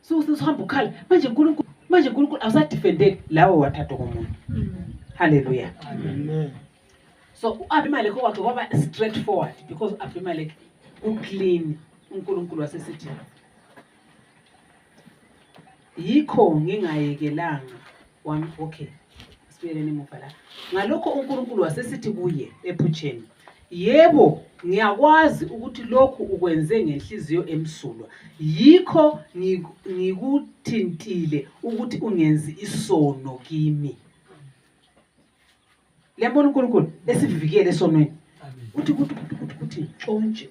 So sihamba ukhala manje uNkulunkulu awusadefendeki lawe wathathwa komuntu. Hallelujah.
Amen.
So uAbimeleki wakhe waba straightforward because uAbimeleki uclean uNkulunkulu wasesithi. Yikho ngingayekelanga wami okay. Sibuyeleni emuva la. Ngalokho uNkulunkulu wasesithi kuye ephutsheni. Yebo, ngiyakwazi ukuthi lokhu ukwenze ngenhliziyo emsulwa. Yikho ngikuthintile ukuthi ungenzi isono kimi. Liyabona uNkulunkulu esivikele esonweni. Uthi tshontshe.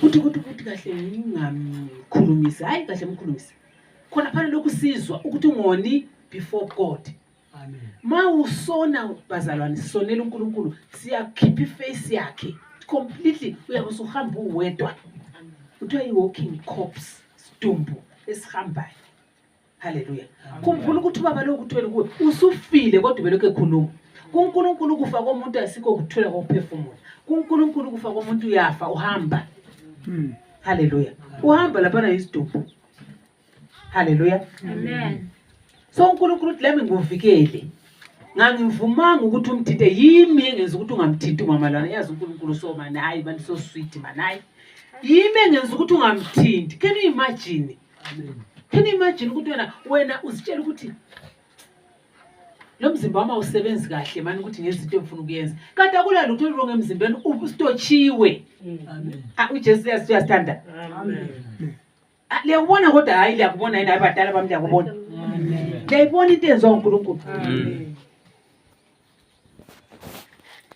Uthi kahle ngingamkhulumisi. Hayi kahle mkhulumisi. Khona phana lokhu sizwa ukuthi ungoni before God.
Amen.
Ma usona bazalwane sisonela uNkulunkulu siyakhipha iface yakhe completely uyakusuhamba uwedwa. Uthiwa i-walking corpse sidumbu esihambayo. Hallelujah. Khumbula ukuthi baba lokhu uthwele kuwe usufile kodwa ubelokhu ekhuluma. kuNkulunkulu kufa komuntu asikho ukuthula kokuphefumula. kuNkulunkulu kufa komuntu uyafa uhamba. Hallelujah. Uhamba lapha na isidumbu. Hallelujah.
Amen.
So uNkulunkulu uthi lami nguvikele. Ngangivumanga ukuthi umthinte yimi engenza ukuthi ungamthinti umamalwana. Yazi uNkulunkulu so man hayi bantu so sweet man hayi. Yimi engenza ukuthi ungamthinti. Can you imagine? Can you imagine ukuthi wena uzitshela ukuthi lo mzimba wami awusebenzi kahle manje ukuthi ngenza into engifuna ukuyenza. Kanti akula lutho olunge emzimbeni ubusitochiwe. Amen. uJesu uyasithanda.
Amen.
Liyabona kodwa hayi liyakubona yini abadala bami liyakubona.
Amen.
Liyayibona into enziwa uNkulunkulu.
Amen.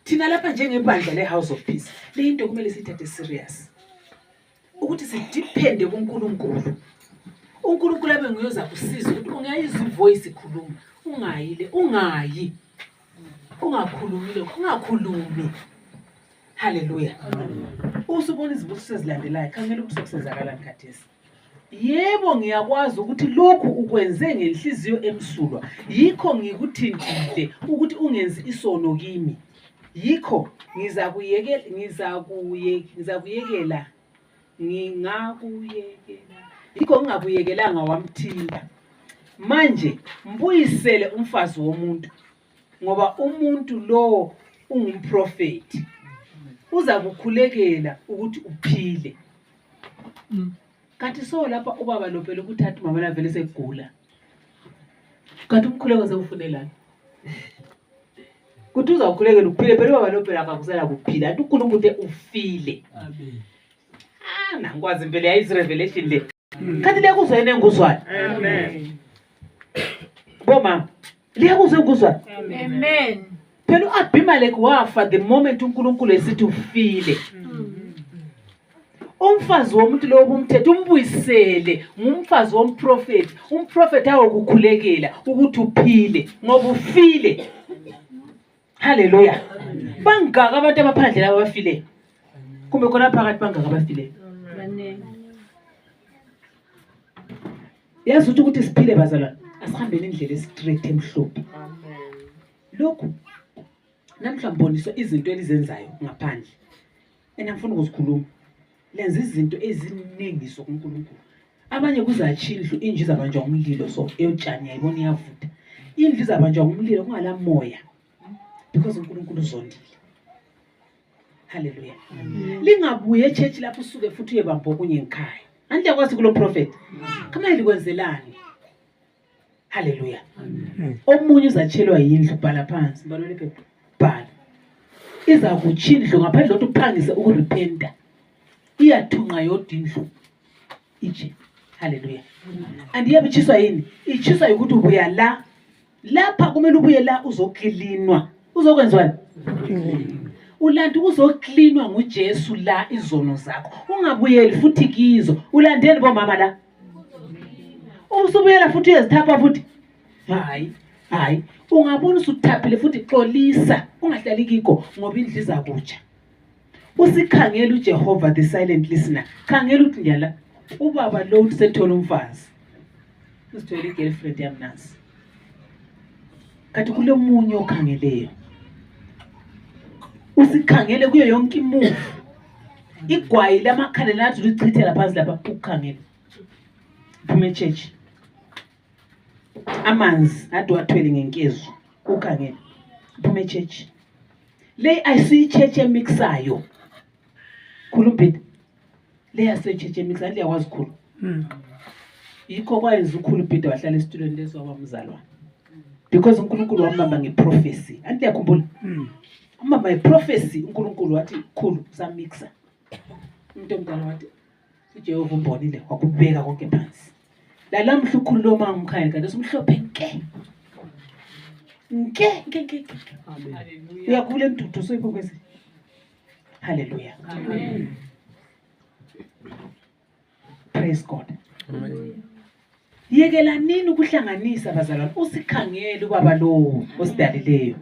Thina lapha njengebandla leHouse of Peace le into kumele sithathe serious. Ukuthi sidepende kuNkulunkulu. uNkulunkulu abe nguyoza kusiza ukuthi ungayizwa ivoice ikhuluma. Ungayile, ungayi. Ungakhulumile, ungakhulumi. Hallelujah. Usubona izibusiso ezilandelayo, khangela ukuthi sokusenzakala ngakhathesi. Yebo ngiyakwazi ukuthi lokhu ukwenze ngenhliziyo emsulwa. Yikho ngikuthintile ukuthi ungenzi isono kimi. Yikho ngingakuyekela. Yikho ngingakuyekelanga wamthinta. Manje mbuyisele umfazi womuntu ngoba umuntu lo ungumprofeti. Uza kukhulekela ukuthi uphile. Kanti so lapha ubaba lo phela ukuthatha mama la vele segula. Kanti umkhuleko sewufunelani? Kuthi uza kukhulekela uphile phela ubaba lo phela akakusela kuphila. Kanti uNkulunkulu uthe ufile. Amen. Nangikwazi impela yayizi revelation le. Kanti liyakuzwa yena enguzwana.
Amen.
Boma, liyakuzwa enguzwana.
Amen.
Phela uAbimelech wafa the moment uNkulunkulu esithi ufile. Umfazi womuntu lo bomthetho umbuyisele ngumfazi womprofeti. Umprofeti awokukhulekela ukuthi uphile ngoba ufile. Hallelujah. Bangaka abantu abaphandle laba bafile. Kumbe khona phakathi bangaka abafile.
Amen.
Yazi ukuthi siphile bazalwane. Asihambeni indlela straight emhlophe.
Amen.
Lokhu namhla mboniswa izinto elizenzayo ngaphandle. Ngifuna ukuzikhuluma. Lenza izinto eziningi sokuNkulunkulu. Abanye kuzachindlu inji zabanjwa umlilo so eyotshani yayibona iyavuta. Indlu zabanjwa umlilo kungala moya. Because uNkulunkulu uzondile. Hallelujah. Lingabuye echurch lapho usuke futhi uyebamba okunye ekhaya. Anti yakwazi kulo prophet. Kama likwenzelani? Hallelujah. Omunye uzachelwa yindlu bhala phansi, balole phepha. Bhala. Iza kuchindlu ngaphandle ukuthi uphangise ukurepenta. Iyathunqa yodwa indlu. Ije. Hallelujah. Andiyabichiswa yini? Ichiswa ukuthi ubuya la. Lapha kumele ubuye la uzoklinwa. Uzokwenzwani? Ulanti uzoklinwa nguJesu la izono zakho. Ungabuyeli futhi kizo. Ulandeni bomama la. Usubuyela futhi uyezithapha futhi. Hayi. Ungabona usuthaphile futhi xolisa. Ungahlali kiko ngoba indlu izakutsha. Usikhangela uJehova the silent listener. Khangela ukuthi njala ubaba lo uthi sethola umfazi. Usithole igirlfriend yamnasi. Kanti kule munye okhangeleyo. Usikhangele kuyo yonke imove. Igwayi lamakhala lathi lichithela phansi lapha ukukhangela. Phuma echurch. Amanzi ade wathwele ngenkezo ukhangela. Phuma echurch. Le ayisiyi church emixayo. Khulumpita. Le yase church emixayo liyakwazi khulu. Yikho kwayenza ukhulumpita wahlala esitulweni leso wabamzalwa. Because uNkulunkulu wambamba ngeprophecy. Anti yakhumbula? Mama prophecy uNkulunkulu wathi khulu samixa. Umuntu omdala wathi uJehova umbonile wakubeka konke phansi. La lamhla ukhulu lo mangumkhaya kanti somhlophe nke. Hallelujah. Uyakule mdudu soyiphokwenze. Hallelujah.
Amen.
Praise God. Amen. Yekela nini ukuhlanganisa bazalwane usikhangele ubaba lo osidalileyo.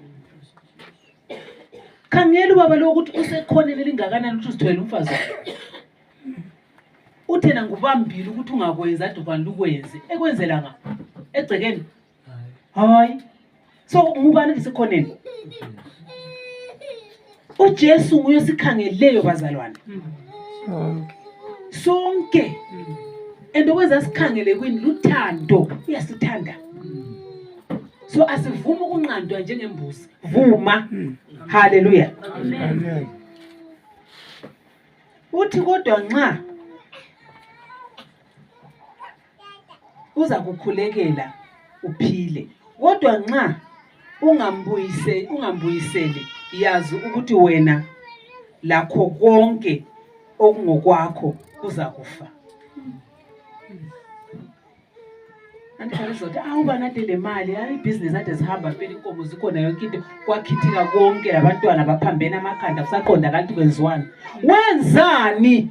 Khangela ubaba lo ukuthi usekhonele lingakanani ukuthi usithwele umfazi. Uthena ngubambile ukuthi ungakwenza ade ubani ukwenze. Ekwenzela nga egcekeni. Hayi. So ngubani lesikhoneni? uJesu nguye sikhangeleyo bazalwane sonke endokwenza sikhangele kwini luthando uyasithanda so asivuma ukunqandwa njengembuzi vuma haleluya
Amen.
uthi kodwa nxa uza kukhulekela uphile kodwa nxa ungambuyiseli yazi ukuthi wena lakho konke okungokwakho kuza kufa andikhalizothi awuba nade le mali hayi business ade zihamba phela inkomo zikhona yonke into kwakhithika konke labantwana baphambene amakhanda kusaqonda kanti kwenziwani wenzani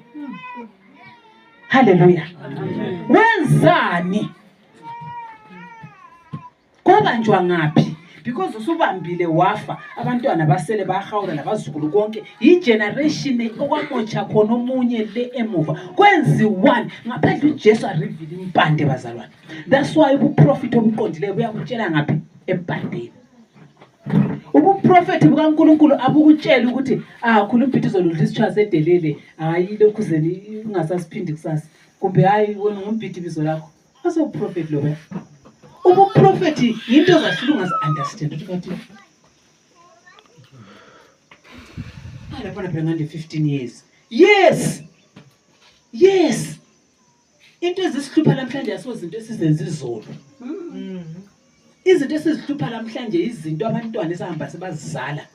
haleluya wenzani kwabanjwa ngaphi because usubambile wafa abantwana basele bahawula labazukulu konke yigeneration okwamotsha khona omunye le emuva kwenziwani ngaphandle uJesu arivile impande bazalwane that's why ubuprofit obuqondileyo buyakutshela ngaphi empandeni ubuprofit bukaNkulunkulu abukutshela ukuthi khuluma ibhithizo lolisichwa sedelele hayi lokhu zeni ungasasiphindi kusasa kumbe hayi wena ngumbhithi bizo lakho asoprofit lo wena ubuprofethi yinto zahlunga understand ukuthi lapha phela ngande 15 years yes into ezisihlupha namhlanje asozinto esizenza izolo izinto esizihlupha namhlanje izinto abantwana esihamba sebazizala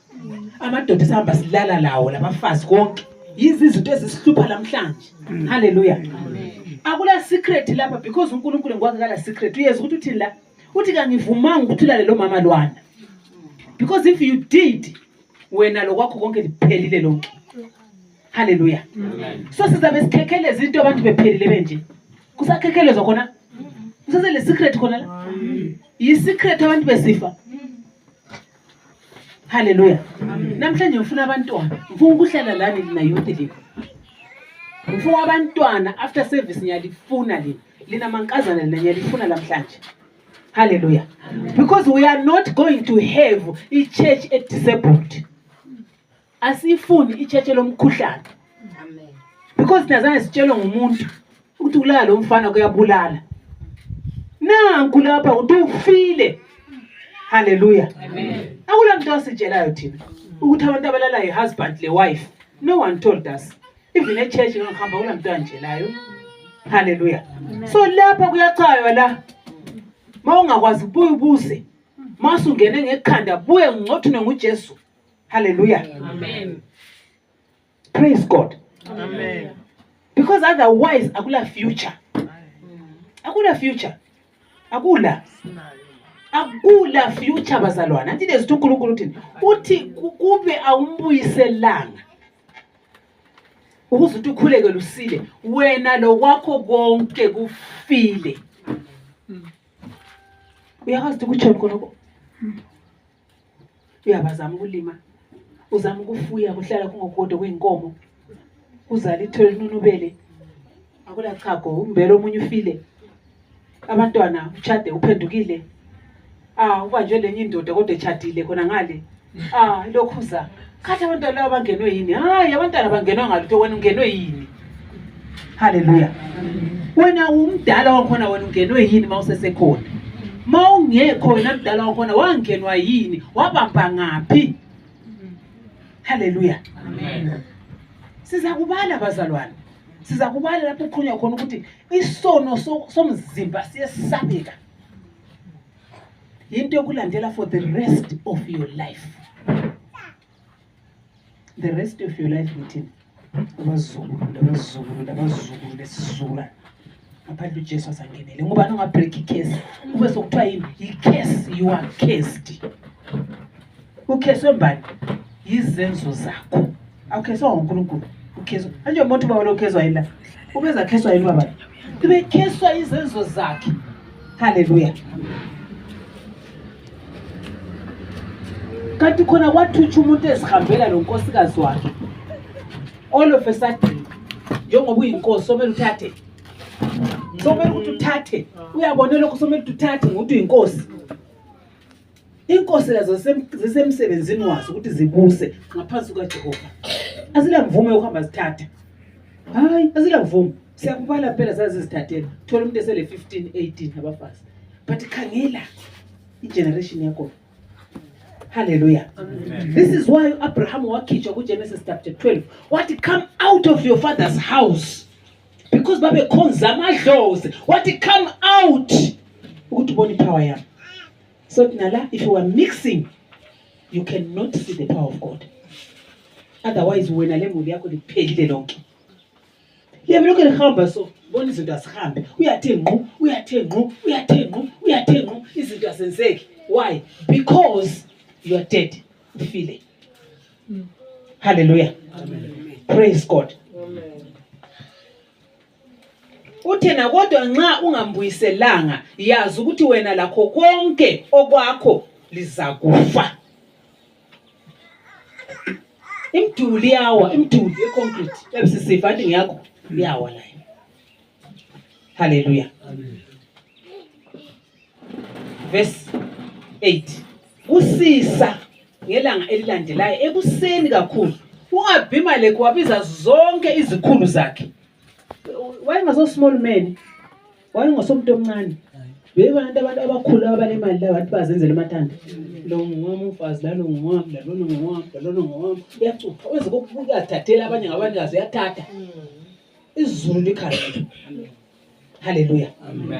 amadoda esihamba silala lawo labafazi konke izinto ezisihlupha namhlanje haleluya akula secret lapha because uNkulunkulu ngwakala secret uyeza ukuthi uthini la uthi kangivumanga ukuthi ulale lo mama lwana because if you did wena lokwakho konke liphelile lonke haleluya so sizabe sikhekheleza into abantu bephelile benje kusakhekhelezwa khona kusase le secret khona la yi secret abantu besifa haleluya namhlanje ngifuna abantwana ngifuna ukuhlala lani lina youth live ngifuna abantwana after service ngiyalifuna lina mankazana lina ngiyalifuna namhlanje hallelujah because we are not going to have a church disabled asifuni ichurch lomkhuhlane amen because nazana sitshelo ngumuntu ukuthi kulala lo mfana kuyabulala nanku lapha uthi ufile hallelujah amen akula muntu ositshelayo thina ukuthi abantu abalala ihusband le wife no one told us even a church ngihamba kula muntu anjelayo hallelujah so lapha kuyachaywa la mawungakwazi ubuze masungene ngekhanda buye ngcothune nguJesu hallelujah
Amen.
Praise God
Amen.
because otherwise akula future akula future bazalwana anti lezi uNkulunkulu uthi kube awumbuyiselanga ukuze uthi ukhuleke lusile wena lokwakho konke kufile uyakwazi ukuthi khonoko uyabazama ukulima uzama ukufuya kuhlala kungokodwa kweinkomo uzala ithole nunubele akula chago umbele omunye ufile abantwana uchade uphendukile ubanjwe lenye indoda kodwa echadile khona ngale lokhuza khathi abantwana laba bangenwe yini hayi abantwana bangenwa ngalutho wena ungenwe yini haleluya wena umdala wakhona wena ungenwe yini mawusesekhona mawungekho wena mdala wakhona wangenwa yini wabamba ngaphi haleluya amen sizakubala bazalwane sizakubala lapho uqhunywa khona ukuthi isono somzimba siyesabeka into yokulandela for the rest of your life ngithini abazukulu lesizula ngaphandle uJesu asangenele ngoba nongabreak icase kube sokuthiwa yini icase you are cased ukheswe mbani yizenzo zakho awukheswa uNkulunkulu ukheswa manje umuntu baba lokheswa yila ubeza kheswa yini baba kube kheswa izenzo zakhe haleluya kanti khona kwathutsha umuntu esihambela lo nkosikazi wakhe all of a sudden njengoba uyinkosi somele uthathe somele ukuthi uthathe uyabona lokho somele uthathe ngokuthi uyinkosi inkosi lazo zisemsebenzini wazo ukuthi zibuse ngaphansi kukaJehova. Azila mvume yokuhamba zithatha. Hayi, azila mvume. Siyakubala phela zazizithathela. Thola umuntu esele 15, 18 abafazi. But khangela igeneration yakho. Hallelujah. Amen. This is why Abraham wakhitshwa kuGenesis chapter 12. What come out of your father's house? Because babe khonza amadlozi. What come out? Ukuthi ubone power yami. So nala, if you are mixing, you cannot see the power of God. Otherwise wena le muli yakho liphelile lonke. Yebo lokho lihamba so bona izinto azihambe. Uyathe ngqo, izinto azenzeki. Why? Because you are dead. Feel it. Hallelujah. Amen. Praise God. Amen. Uthena kodwa nxa ungambuyiselanga yazi ukuthi wena lakho konke okwakho lizakufa. Imduli econcrete ebisisifa athi ngiyakho iyawa la. Hallelujah. Amen. Verse 8. Usisa ngelanga elilandelayo ekuseni kakhulu uAbimeleki wabiza zonke izikhulu zakhe. Wayengaso small man, wayengasomuntu omncane. Bebantu abantu abakhulu abanemali la bantu bazenzele amathanda. Lo ngwami umfazi lalo ngwami lalo ngwami uyacupha wenze kokuyathathela abanye ngabanikazi uyathatha. Izulu likhangele. Hallelujah.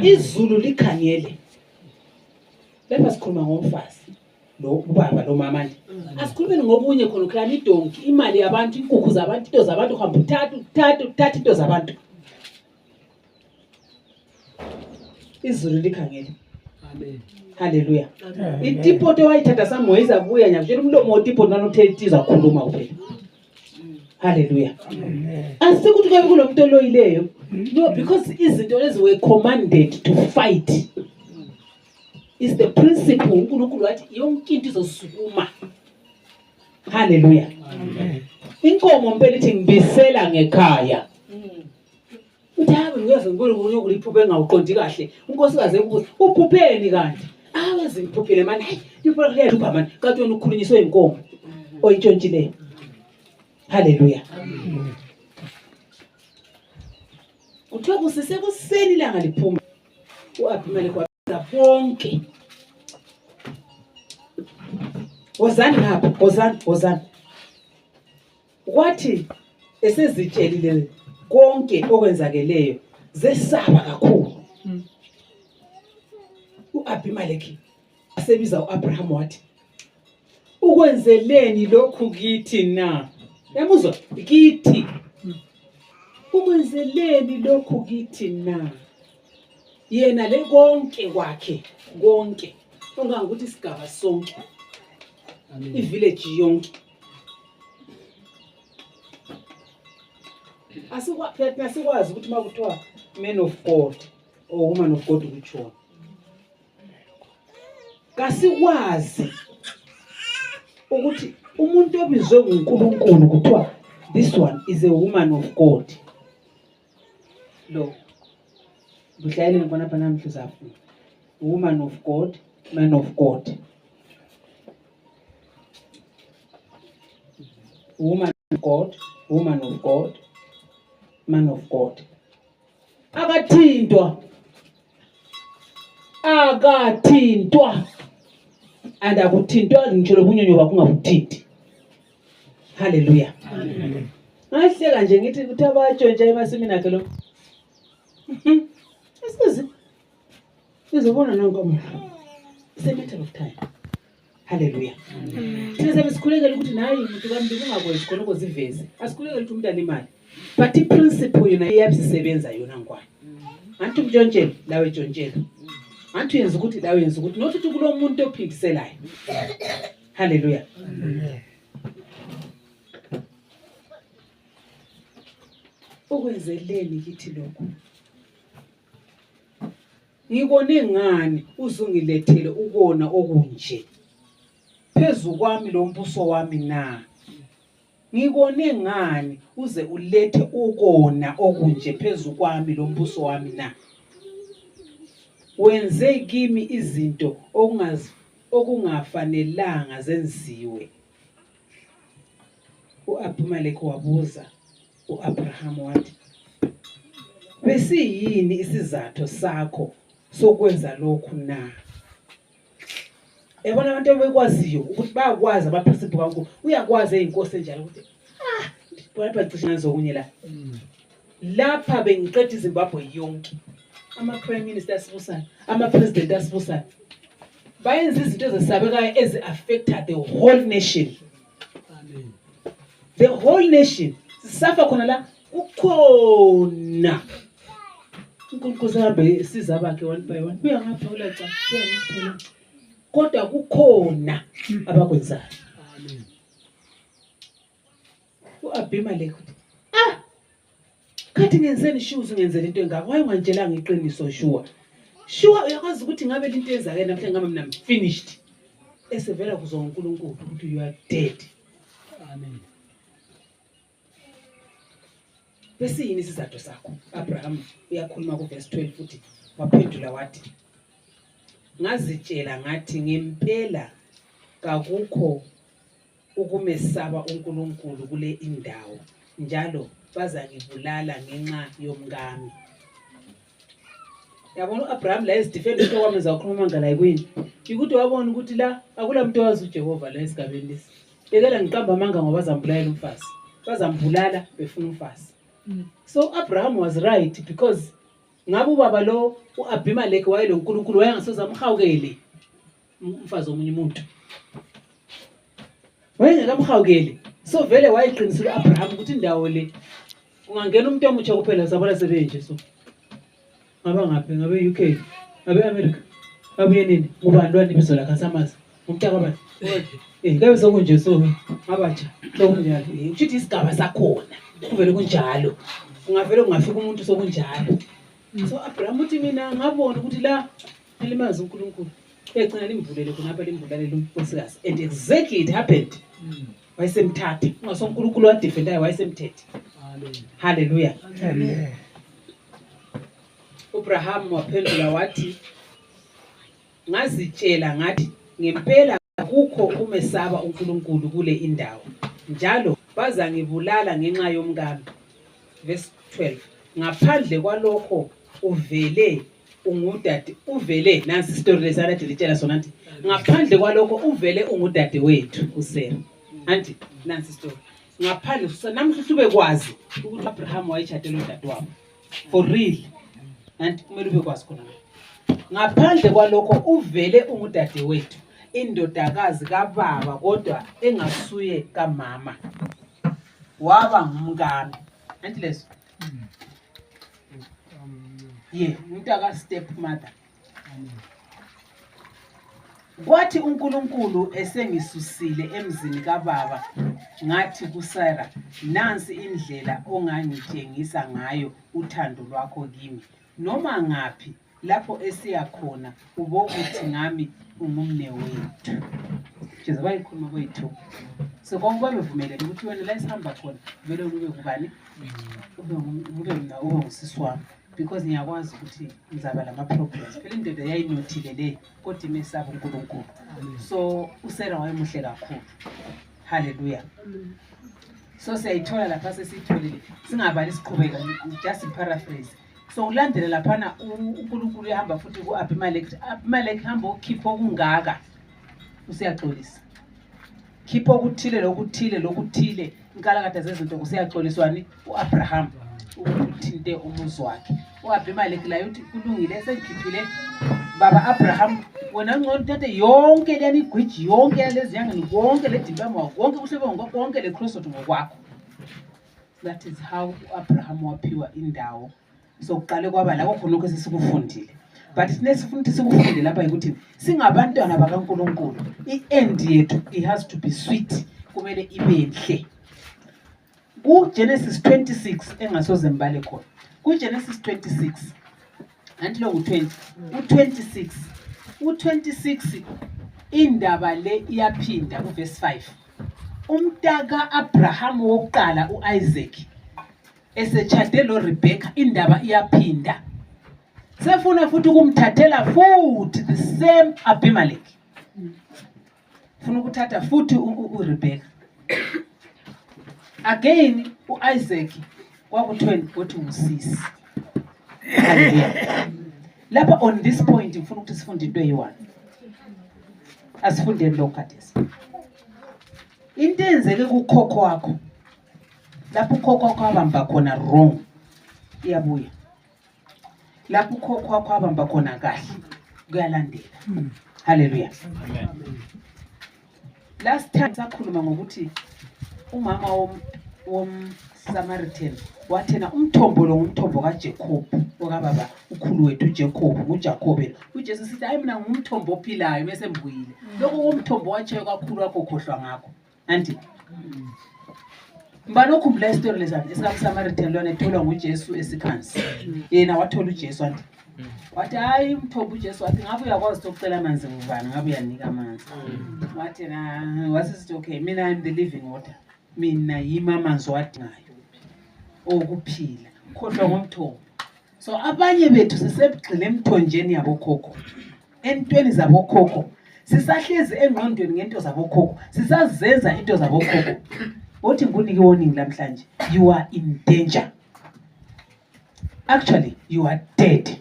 Izulu likhangele. Lapha sikhuluma ngomfazi lo ubaba lo mama nje. Asikhulumeni ngobunye khona ukhana idonki, imali yabantu, inkukhu zabantu, into zabantu uhamba uthatha into zabantu. Izulu likhangele. Amen. Hallelujah. Itipoto wayithatha samoyeza abuya nyakutshela umlomo wotipoto nanothethiza khuluma kuphela. Hallelujah. Asikuthi ke kulomuntu oloyileyo. No, because izinto lezi were commanded to fight. Is the principle uNkulunkulu wathi yonke into izosukuma. Hallelujah. Amen. Inkomo mpela ithi ngibisela ngekhaya. Uthabe uyazi ngikho uliphuphe engawuqondi kahle. Unkosikazi ekubuza uphupheni kanti. Awazi ngiphuphele manje. Hayi, iphupho liyapha manje. Kanti wena ukhulunyiswe inkomo oyintshontshileyo. Hallelujah. Amen. Uthoba usisekuseni ilanga liphuma. uAbimeleki wabiza bonke. Wozani lapha, wozani. Kwathi esezitshelile konke okwenzakeleyo zesaba kakhulu. uAbimeleki asebiza uAbraham wathi, ukwenzeleni lokhu kithi na? Yamuzwa kithi. Ukwenzeleni lokhu kithi na? Yena le konke kwakhe, konke. Ungangokuthi isigaba sonke. I-village yonke. Asikwazi ukuthi makuthiwa man of God or woman of God ukuthona. Kasikwazi ukuthi umuntu obizwe nguNkulunkulu kuthiwa this one is a woman of God. Lo. Buhlayele ngibona phana namhla uzafuna. Woman of God, man of God. Woman of God, woman of God, man of God. Akathintwa. And akuthintwa ngitsho lobunyonyo bakungabuthinti. Hallelujah. Amen. Ngahleka nje ngithi ukuthi abatshontsha emasimini akhe lo. Sizobona nankomo. It's a matter of time. Hallelujah. Thina sesikhulekela ukuthi nayi umuntu kambi ungakwenzi khona ukoziveze. Asikhulekela ukuthi umuntu anemali. But iprinciple yona iyabisebenza yona ngwane. Antu mtshontshe lawe tshontshe. Antu yenza ukuthi lawe yenza ukuthi nothi kulo muntu ophindiselayo. Hallelujah. Ukwenzeleni kithi lokho? Ngikone ngani uzungilethele ukona okunje? Phezu kwami lo mbuso wami na. Ngikone ngani uze ulethe ukona okunje phezu kwami lo mbuso wami na. Wenze kimi izinto okungafanelanga zenziwe. U-Abimeleki wabuza u-Abraham wathi, besiyini isizathu sakho sokwenza lokhu na? Yabona abantu abekwaziyo ukuthi bayakwazi amaprinciple kaNkulunkulu. Uyakwazi einkosi enjalo ukuthi bona cishe ngizokunye la. Lapha bengiqeda iZimbabwe yonke. Ama-prime minister asibusayo, ama-president asibusayo. Bayenza izinto ezisabekayo ezi-affecta the whole nation. The whole nation. Sisafa khona la ukhona. uNkulunkulu sehambe siza bakhe one by one. Buya ngapha ulaca, buya ngapha. Kodwa kukhona abakwenzayo. Amen. U-Abimeleki kathi ngenzeni shoes ngenzela into engaka. Wayengantshela ngeqiniso sure. Sure uyakwazi ukuthi ngabe into ezake namhlanje ngabe mina finished. Esevela kuzo uNkulunkulu ukuthi you are dead. Amen. Bese yini isizathu sakho? Abraham uyakhuluma ku verse 12 futhi waphendula wathi, ngazitshela ngathi ngempela kakukho ukumesaba uNkulunkulu kule indawo, njalo bazangibulala ngenxa yomngami. Yabona uAbraham la ezidefend into kwamenza ukhuluma ngala yini? Ukuthi wabona ukuthi la akula muntu owazi uJehova la esigabeni lesi. Bekela ngiqamba amanga ngoba bazambulala umfazi. Bazambulala befuna umfazi. So Abraham was right because ngabe ubaba lo uAbimeleki wayelo uNkulunkulu wayengasoze amhawukele umfazi omunye umuntu. Wayengekamhawukele. So vele wayiqinisile uAbraham ukuthi indawo le ungangena umuntu omutsha kuphela sabona sebenje so. Ngaba ngaphi ngabe UK, ngabe America. Ngabe nini? Ngubandlwane ibizo lakhe samazi. Umntaka bani? Ngabe sokunje so abatsha. Sokunjalo. Uchithi isigaba sakhona. Kuvele kunjalo. Ungavele ungafika umuntu sokunjalo. So Abraham uthi mina ngabona ukuthi la elimazi uNkulunkulu. Egcina limvulele khonapha limvulalele unkosikazi. And exactly it happened. Wayesemthatha. UNkulunkulu wadefendayo wayesemthethe. Hallelujah. Amen. Abraham waphendula wathi, ngazitshela ngathi ngempela akukho ukumesaba uNkulunkulu kule indawo, njalo bazangibulala ngenxa yomngami. Verse 12. Ngaphandle kwalokho uvele ungudade, uvele nansi story lesana dilitshela sona nti ngaphandle kwalokho uvele ungudade wethu uSara. Anti nansi story. Ngaphandle namhla ubekwazi ukuthi Abraham wayechadela udade wabo. For real. Anti kumele ubekwazi khona. Ngaphandle kwalokho uvele ungudade wethu, indodakazi kababa kodwa engasuye kamama. Waba ngumngami. Anti leso. Umntaka stepmother. Kwathi uNkulunkulu esengisusile emzini kababa, ngathi kuSara, nansi indlela ongangitshengisa ngayo uthando lwakho kimi. Noma ngaphi lapho esiya khona ubokuthi ngami umumne wethu. Jesu bayikhuluma kwethu. So konke babevumelene ukuthi wena la isihamba khona kumele ube kubani? Ube mina ube ngusisi wami. Because ngiyakwazi ukuthi ngizaba lama problems. Phela indoda yayinothile le kodwa imesaba uNkulunkulu. So uSara wayemuhle kakhulu. Hallelujah. So siyayithola lapha sesitholile. Singabali siqhubeka just paraphrase. So ulandela laphana uNkulunkulu uyahamba futhi kuAbimeleki. Abimeleki hamba ukhipha okungaka. Usiyaxolisa. Khipha okuthile lokuthile inkalakade zezinto kusiyaxoliswani uAbraham ukuthinte umuzi wakhe. uAbimeleki la uthi kulungile sengikhiphile baba Abraham wena ngcono uthathe yonke leni gwiji yonke yalezi yangeni konke ledimbamo konke kuhlebe konke leCrossroad ngokwakho. That is how Abraham waphiwa indawo. So kuqale kwaba la khona lokho sesikufundile. But sinesifunda sikufunde lapha ukuthi singabantwana bakaNkulunkulu iend yethu it has to be sweet, kumele ibe enhle. Genesis 26 engasoze mbale khona. Genesis 26 anti lo ngu20 u26 u26 indaba le iyaphinda kuverse 5. Umntaka Abraham wokuqala uIsaac esechade lo Rebecca indaba iyaphinda. Sefuna futhi ukumthathela futhi the same Abimeleki. ufuna ukuthatha futhi uRebecca. Again uIsaac kwakuthiweni ukuthi ngusisi. Hallelujah. Lapha on this point ngifuna ukuthi sifunde into eyi-1. Asifunde lo khathesi. Into enzeke kukhokho wakho. Lapho ukhokho wakho abamba khona wrong. Iyabuya. Lapho ukhokho wakho abamba khona kahle. Kuyalandela. Hallelujah.
Amen.
Last time sakhuluma ngokuthi umama Samaritan wathena umthombo lo ngumthombo kaJacob okababa ukhulu wethu uJacob nguJacob. uJesu sithi hayi mina ngumthombo ophilayo bese mbuyile. Lokho umthombo watshe kakhulu wakho khohlwa ngakho. Anti mbani okhumbula istory lesana esikaSamaritan lona etholwa nguJesu esikhansi. Yena wathola uJesu anti wathi hayi umthombo uJesu wathi ngabe uyakwazi ukucela amanzi ngubani ngabe uyanika amanzi. Wathi na wasithi okay mina I'm the living water. Mina yima amanzi wadingayo okuphila khohlwa ngomthombo. So abanye bethu sisebugxile emthonjeni yabokhokho, entweni zabokhokho, sisahlezi engqondweni ngento zabokhokho, sisazenza into zabokhokho. Othi ngunike warning namhlanje, you are in danger. Actually you are dead.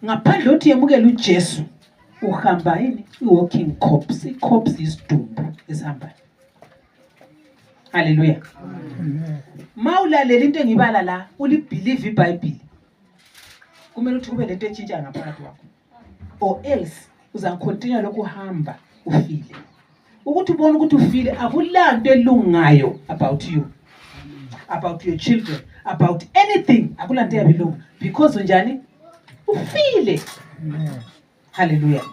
Ngaphandle uthi yemukela uJesu uhamba yini i-walking corpse. I-corpse isidumbu esihambayo. Hallelujah. Mawulalela into engibala la ulibelieve iBhayibheli, kumele ukuthi kube lento etshintsha ngaphakathi kwakho, or else uzakontinue lokuhamba ufile. Ukuthi ubone ukuthi ufile akulanto elungayo about you, about your children, about anything. Akulanto yabilunga because unjani ufile. Hallelujah.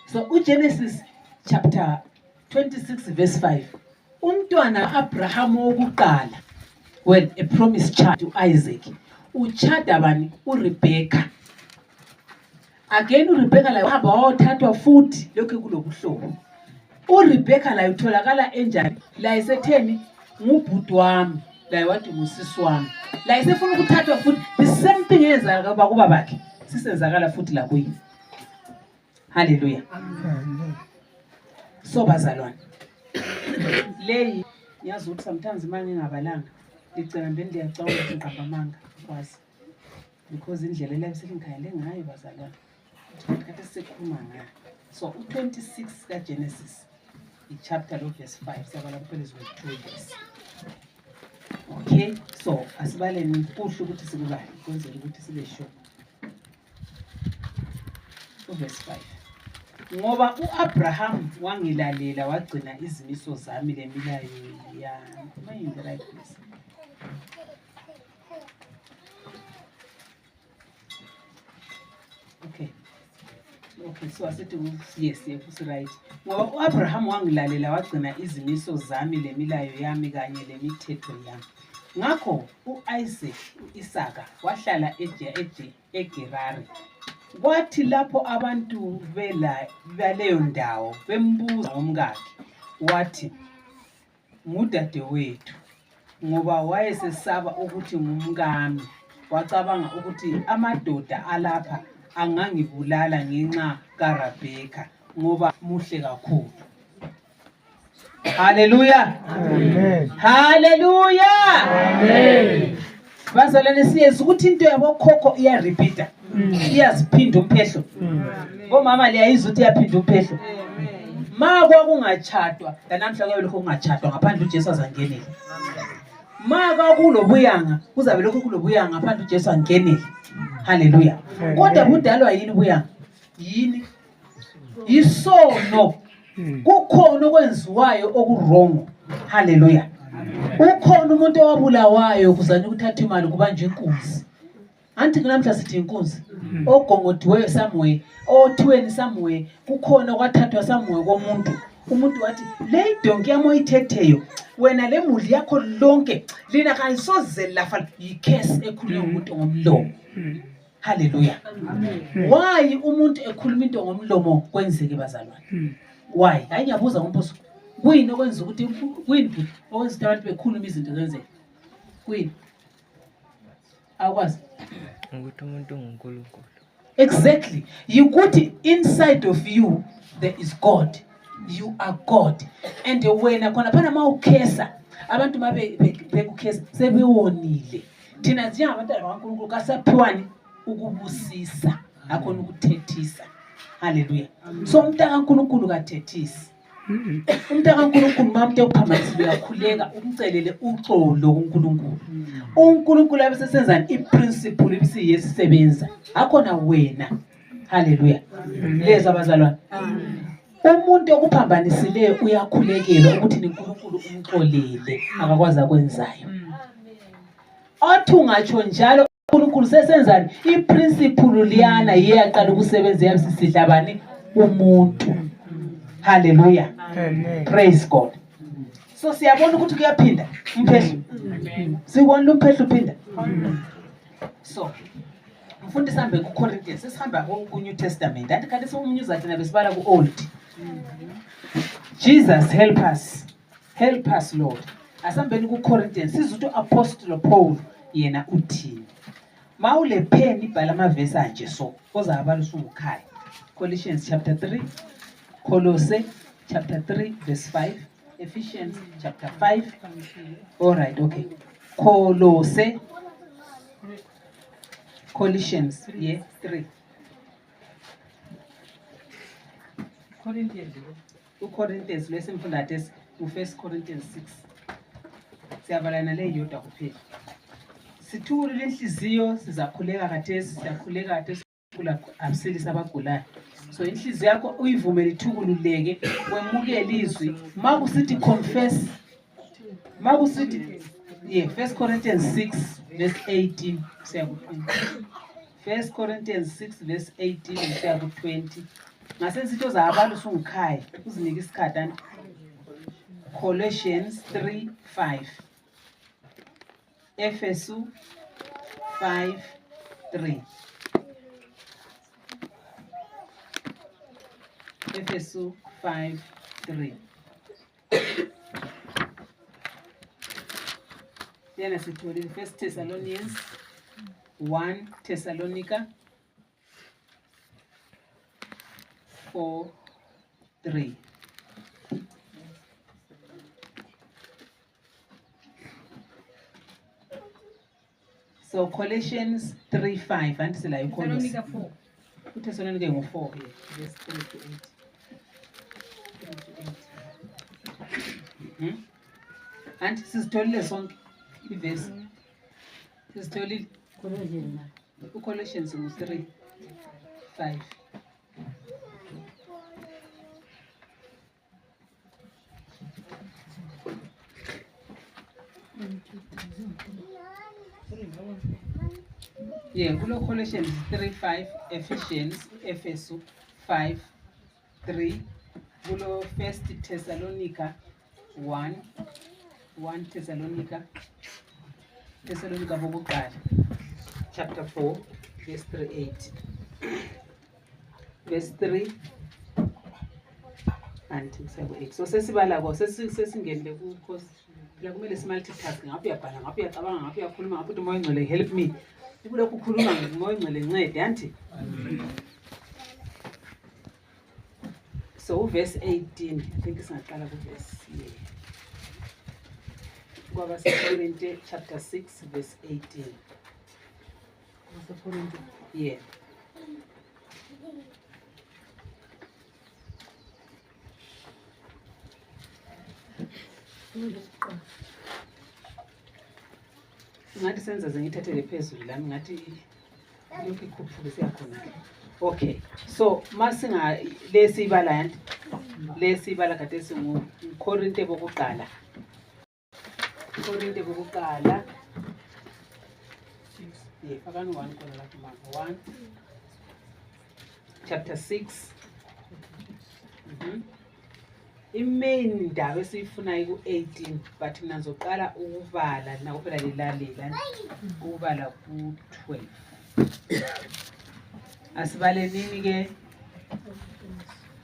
So uGenesis chapter 26 verse 5. Umntwana Abraham wokuqala, well, a promised child to Isaac, uchada bani uRebecca. Again uRebecca la uhamba wathathwa futhi lokho kulobuhlobo. uRebecca la utholakala enjani? La isetheni ngubhuti wami, la wathi ngusisi wami. La isefuna ukuthathwa futhi the same thing eyenzaka kuba bakhe sisenzakala futhi la kuyi. Hallelujah. So bazalwane, leyi yazi ukuthi sometimes manje ngingabalanga ngicela mbeni liyacwa ukuthi ngiqamba amanga kwazi because indlela la selingikhayele ngayo bazalwane kade sikhuluma ngayo. So u26 kaGenesis ichapter lo verse 5 siyabala kuphela izwe 2 verse. Okay, so asibaleni kuhle ukuthi sikubale kwenzela ukuthi sibe sure. Verse 5. Ngoba uAbraham wangilalela wagcina izimiso zami lemilayo yami. Am I in the right place? Okay, so asithi yes, it's right. Ngoba uAbraham wangilalela wagcina izimiso zami lemilayo yami kanye lemithetho yami. Ngakho uIsaac uIsaka wahlala eGerari. Kwathi lapho abantu baleyo ndawo bembuza ngomkakhe wathi ngudade wethu, ngoba wayesesaba ukuthi ngumkami. Wacabanga ukuthi amadoda alapha angangibulala ngenxa kaRebecca ngoba muhle kakhulu. Hallelujah.
Amen.
Hallelujah.
Amen.
Bazalwane siyeza ukuthi into yabokhokho iyarepeata. Iyaziphinda umphehlo. Bomama liyayizwa ukuthi iyaphinda umphehlo. Ma kwakungachadwa, namhla kwabe lokho kungachadwa ngaphandle uJesu azangenele. Ma kwakulobuyanga, kuzabe lokho kulobuyanga ngaphandle uJesu angenele. Hallelujah. Kodwa budalwa yini ubuyanga? Yini? Isono. Kukhona okwenziwayo okuwrong. Hallelujah. Ukhona umuntu owabulawayo kuzanywa ukuthatha imali kubanje inkunzi. Anti kunamhla sithi inkunzi ogongodiweyo somewhere, othiweni somewhere, kukhona kwathathwa somewhere komuntu. Umuntu wathi le donke yami oyithetheyo wena le mudli yakho lonke lina kalisoze lafa yicase ekhulunywa umuntu ngomlomo. Hallelujah. Why umuntu ekhuluma into ngomlomo kwenzeke bazalwane? Why? Hayi ngiyabuza ngombuzo. Kuyini okwenza ukuthi kuyini okwenza abantu bekhuluma izinto zenzeke? Kuyini? Akwazi
ukuthi umuntu uNkulunkulu.
Exactly. Yikuthi inside of you there is God. You are God. And wena khona phana mawukhesa abantu bekukhesa sebewonile. Thina njengabantwana bakaNkulunkulu kasaphiwani ukubusisa akhona ukuthethisa. Hallelujah. So umntana kaNkulunkulu kathethisi. Umntana kaNkulunkulu mamuntu ekuphambanisile uyakhuleka umcelele uxolo kuNkulunkulu. uNkulunkulu abesesenzani iprinciple ibisiyesebenza akhona wena. Hallelujah. Leza abazalwane. Umuntu okuphambanisileyo uyakhulekelwa ukuthi uNkulunkulu umxolele akakwazi akwenzayo. Athi ungatsho njalo uNkulunkulu sesenzani iprinciple liyana yeyaqala ukusebenza yabisisidla bani umuntu. Hallelujah.
Amen.
Praise God. So siyabona ukuthi kuyaphinda umphehlo. Sibona umphehlo uphinda. So mfundi sihambe kuCorinthians sesihamba kuNew Testament. Anti kanti somunyuza thina besibala kuOld. Jesus help us. Help us Lord. Asambeni kuCorinthians sizuthi Apostle Paul yena uthini. Mawule pen ibhala amavesi anje so koza abalusu ngikhaya. Colossians chapter 3, Colossae chapter 3 verse 5, Ephesians chapter 5. All right, okay. Colossians, yeah, 3. Corinthians lesimfunda tesi u1 Corinthians 6. Siyabalana le yodwa kuphela. Sithuli lenhliziyo sizakhuleka kathesi, siyakhuleka kathesi kula absilisa abagulayo. So inhliziyo yakho uyivumele ithukululeke, wemukele izwi. Makusithi confess. Makusithi yeah, 1 Corinthians 6 verse 18 siya ku-20. 1 Corinthians 6 verse 18 siya ku-20. Ngasensitho zabantu sungikhaya uzinike isikhathi anti. Colossians 3:5. Efesu 5:3. Efesu 5:3. Then sithole in 1 Thessalonians 1 Thessalonica 4:3. So Colossians 3:5 and sila
Thessalonica 4.
Thessalonica 4 here, verse 3 to 8. And sizitholile sonke ivesi. Sizitholile Colossians 3:5. Yeah, kulo Colossians 3:5, Ephesians, Efesu 5:3, kulo 1 Thessalonica 1 Thessalonica bokuqala, chapter 4, verse 3:8. Verse 3 until 7:8. So sesibala ko sesingenile ku phela kumele simultitask ngapha uyabhala ngapha uyacabanga ngapha uyakhuluma ngapha uthi moya ngcwele help me. Kulokhu ukhuluma ngomoya ngcwele ncede anti. So verse 18 I think singaqala ku verse kwaba seCorinthians chapter 6 verse 18. Yeah. Ngathi senza zengithathele phezulu lami ngathi lokho ikhuphuke siyakhona. Okay. So masinga lesibala yanti lesibala kade singu Korinte bokuqala. Korinte bokuqala. Yeah, fakani 1 khona lapha manje 1 chapter 6. Imain ndaba esiyifunayo ku18 but nazoqala ukuvala na kuphela lilalela ukubala ku12. Asibale nini ke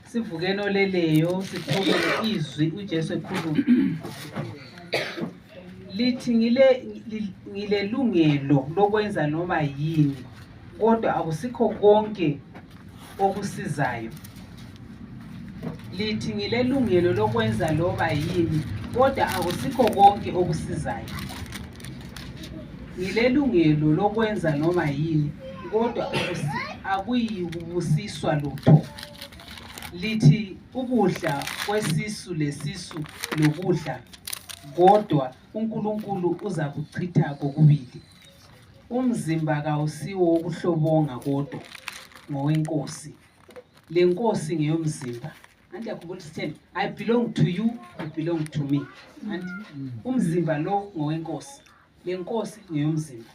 sivukeni oleleyo sithole izwi uJesu ekhuluma lithi ngile lungelo lokwenza noma yini kodwa akusikho konke okusizayo. Lithi ngilelungelo lokwenza loba yini, kodwa akusikho konke okusizayo. Ngilelungelo lokwenza noma yini, kodwa akuyikubusiswa lutho. Lithi ukudla kwesisu lesisu lokudla, kodwa uNkulunkulu uza kuchitha kokubili. Umzimba kawusiwo wokuhlobonga kodwa ngowenkosi. Le nkosi ngeyomzimba. Anti yakhumbula sitheni, I belong to you, you belong to me. Anti umzimba lo ngowenkosi. Le nkosi ngeyomzimba.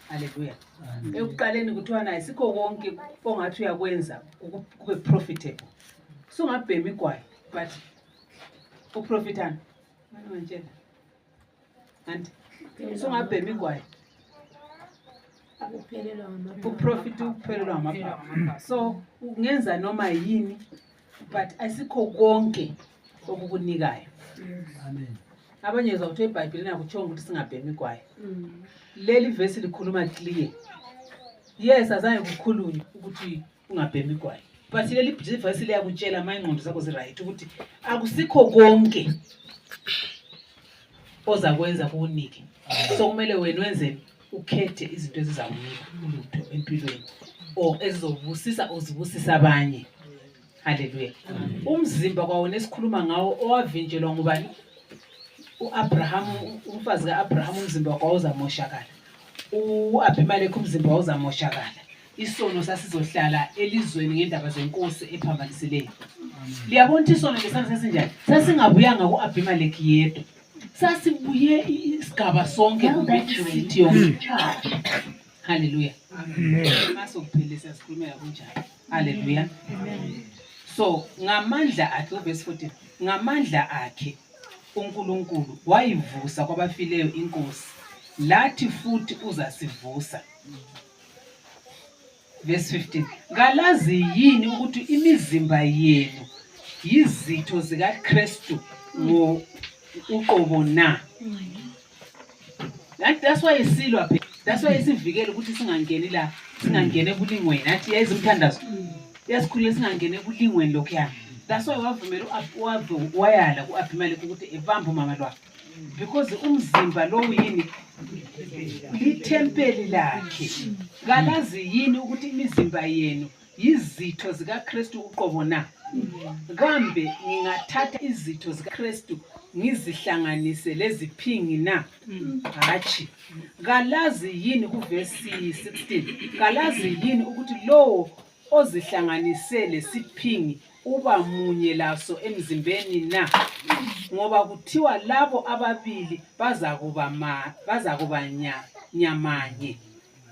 Haleluya. Ekuqaleni kuthiwa naye sikho konke ongathi uyakwenza kube profitable. Sungabhemi igwayi, but uprofitana. Manje ngitshela. Anti sungabhemi igwayi. Uprofit uphelelwa ngamaphaphu. So ungenza noma yini, but asikho konke okukunikayo. Amen. Abanye uzawuthi eBhayibhelini akuthonga ukuthi singabhemi igwayi. Leli verse likhuluma clear. Yes, azange kukhulunywe ukuthi ungabhemi igwayi. But leli verse liyakutshela amangqondo zakho ziright ukuthi akusikho konke ozakwenza kuunike. So kumele wena wenzeni ukhethe izinto ezizakunika ulutho empilweni or ezizobusisa uzibusisa abanye. Haleluya. Umzimba kwawona esikhuluma ngawo owavinjelwa ngubani? uAbraham, umfazi kaAbraham umzimba wakhe wawuzamoshakala. uAbimeleki umzimba wawuzamoshakala. Isono sasizohlala elizweni ngendaba zenkosi ephambanisileyo. Liyabona ukuthi isono ngesandla sesinjani? Sasingabuyanga kuAbimeleki yedwa. Sasibuye isigaba sonke kuBethlehem yonke. Haleluya. Amen. Masokuphelisa sikhulumela kunjani. Haleluya. Amen. So ngamandla akhe verse 14, ngamandla akhe uNkulunkulu wayivusa kwabafileyo inkosi, lathi futhi uzasivusa. Verse 15, ngalazi yini ukuthi imizimba yenu yizitho zikaKristu ngo uqobo na. That's why isilwa phela. That's why isivikele ukuthi singangeni la, singangene ebulingweni. Athi yazi umthandazo. Yasikhulile singangene ebulingweni lokhuyana. That's why wavumela wayala kuAbimeleki ukuthi ebambe umama lwakhe. Because umzimba lo yini litempeli lakhe. Ngalazi yini ukuthi imizimba yenu yizitho zikaKristu uqobo na. Kambe ngingathatha izitho zikaKristu ngizihlanganise leziphingi na? Hachi. Ngalazi yini kuverse 16, ngalazi yini ukuthi lo ozihlanganise lesiphingi uba munye laso emzimbeni na? Ngoba kuthiwa labo ababili bazakuba nyamanye.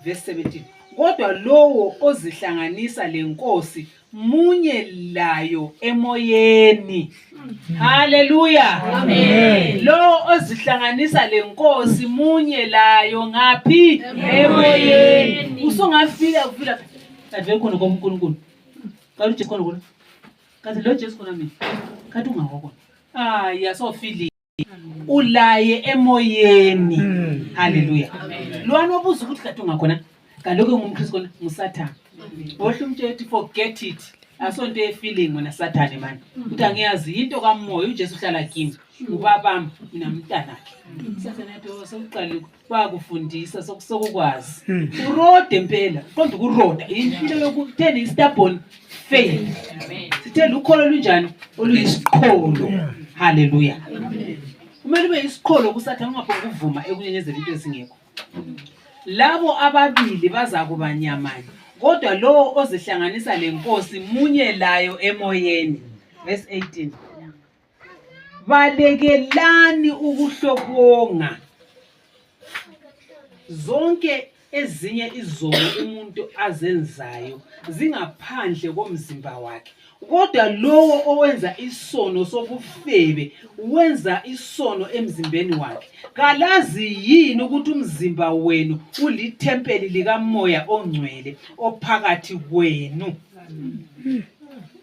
Verse 17, kodwa lowo ozihlanganisa lenkosi munye layo emoyeni. Haleluya. Amen. Lo ozihlanganisa lenkosi munye layo ngaphi? Emoyeni. Usungafika kuvila kade khona koMkhulunkulu. Kathi uJesu khona khona. Kathi lo Jesu khona mina. Kathi ungakho khona. Yasofili. Ulaye emoyeni. Haleluya. Lwana obuza ukuthi kathi ungakhona. Kaloku ngumKristu khona nguSathane. Bohle umthetho forget it. Asonto efeeling wena Sathane man. Uthi angiyazi into kaMoya uJesu uhlala kimi. Ubabami mina umntanakhe. Sathane yathi sokuqala wakufundisa sokukwazi. Urode impela. Qonda ukuroda into yokuthena istubborn faith. Amen. Sithela ukholo lunjani oluyisiqholo. Haleluya. Kumele ube isiqholo kuSathane ungaphonga ukuvuma ekunyenyezela into ezingekho. Labo ababili bazakuba nyamanye. Kodwa lo ozihlanganisa lenkosi munye layo emoyeni. Verse 18, balekelani ukuhlobonga. Zonke ezinye izono umuntu azenzayo zingaphandle komzimba wakhe. Kodwa lowo owenza isono sobufebe wenza isono emzimbeni wakhe. Kalazi yini ukuthi umzimba wenu ulithempeli likaMoya ongcwele ophakathi kwenu,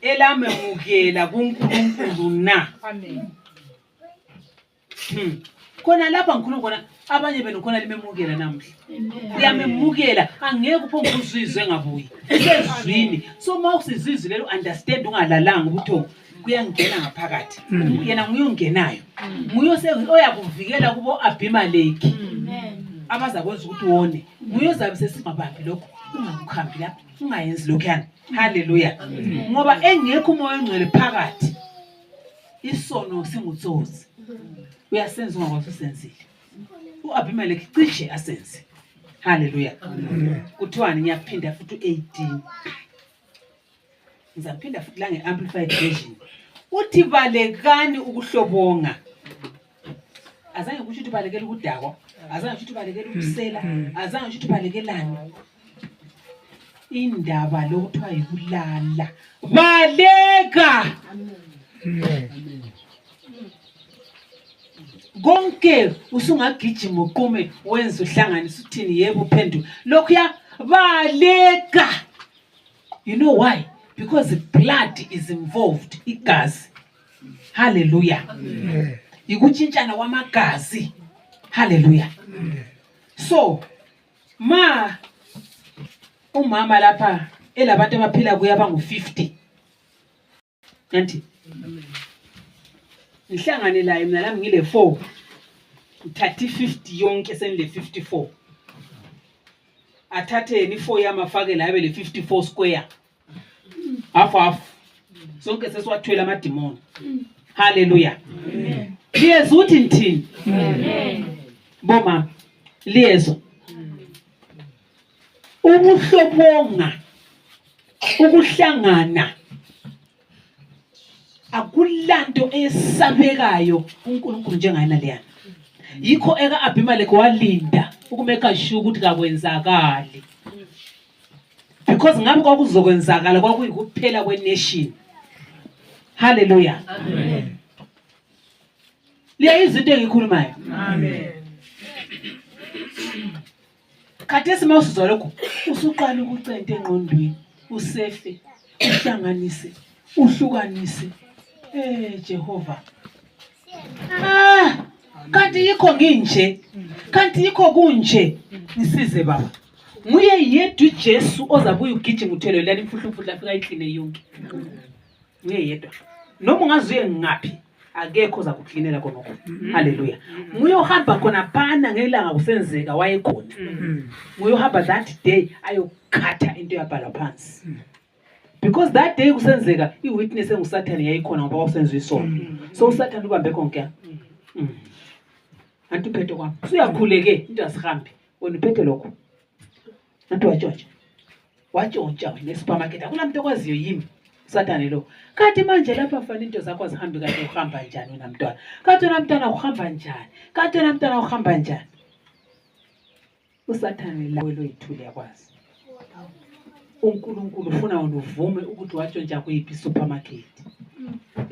elamemukela kuNkulunkulu na? Amen. khona lapha ngikhuluma khona abanye benu khona limemukela namhla uyamemukela angeke uphonge uzizwe ngabuyi usezwini so uma usizizwe lelo understand ungalalanga ukuthi kuyangena ngaphakathi yena nguyongenayo oyakuvikela kubo Abimeleki abazakwenza ukuthi wone uyozabe sesingabambi lokho ungakukhambi lapha ungayenzi lokho yana haleluya ngoba engekho umoya ongcwele phakathi isono singutsozi uyasenza ungakwazi usenzile uAbimeleki cishe asenze haleluya kuthiwani ngiyaphinda futhi 18 ngizaphinda futhi la ngeamplified version uthi balekani ukuhlobonga azange kusho ukuthi balekela ukudakwa azange kusho ukuthi balekela ukusela azange kusho ukuthi balekelani indaba lokuthiwa yikulala baleka konke usungagijima uqume wenza uhlanganisa uthini yebo uphenduka lokhu ya baleka you know why because the blood is involved igazi hallelujah ikutshintshana kwamagazi hallelujah so ma umama lapha elabantu abaphila kuya bangu50 nanti nihlangane la mina nami ngile 4 uthatha 50 yonke senile 54 athathe ni 4 yamafake la yabe le 54 square half sonke sesiwathwela amadimoni haleluya amen liyezo uthi nthini amen boma liyezo ukuhlobonga ukuhlangana akulanto esabekayo uNkulunkulu njengayena leyana yikho eka Abimeleki walinda ukumeka sure ukuthi kakwenzakali because ngabe kwakuzokwenzakala kwakuyikuphela kwenation haleluya amen liya izinto engikhulumayo amen khathesi mawusizwa lokho usuqala ukucenta engqondweni usefe uhlanganise uhlukanise Jehova kanti yikho nginje kanti yikho kunje ngisize baba nguye yedwa uJesu ozabuya ugijima uthelo lani imfuhlumfuhla afika ikline yonke nguye yedwa noma ungazuye ngaphi akekho oza kuklinela konoko haleluya nguye ohamba khona phana ngelanga kusenzeka wayekhona nguye ohamba that day ayokhatha into yabhala phansi because that day kusenzeka iwitness enguSathane yayikhona ngoba wasenza isono so uSathane ubambe konke anti uphethe kwami uyakhuleke into asihambi wena uphethe lokho anti watshontsha wena esupermarket akunamuntu okwaziyo yimi Sathane lo kathi manje lapha fanele into zakho azihambi kahle uhamba njani wena mntwana kathi wena mntwana uhamba njani kathi wena mntwana uhamba njani uSathane lawe lo yithule yakwazi uNkulunkulu ufuna wena uvume ukuthi watshontsha kuyiphi supermarket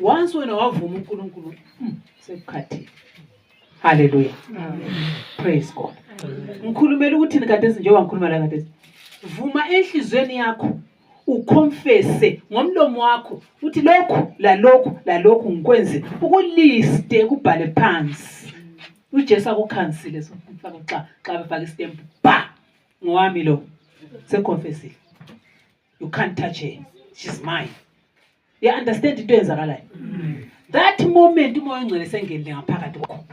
once wena wavuma uNkulunkulu sekukhathile haleluya amen praise God ngikhulumela ukuthi nikadesi njengoba ngikhuluma la kadesi vuma enhlizweni yakho uconfesse ngomlomo wakho uthi lokhu ngikwenze ukuliste kubhale phansi uJesu akukhansile so mfaka xa befaka istamp ba ngowami lo seconfessile you can't touch her she's mine you understand into eyenzakalayo that moment umoya ongcwele sengene ngaphakathi kwakho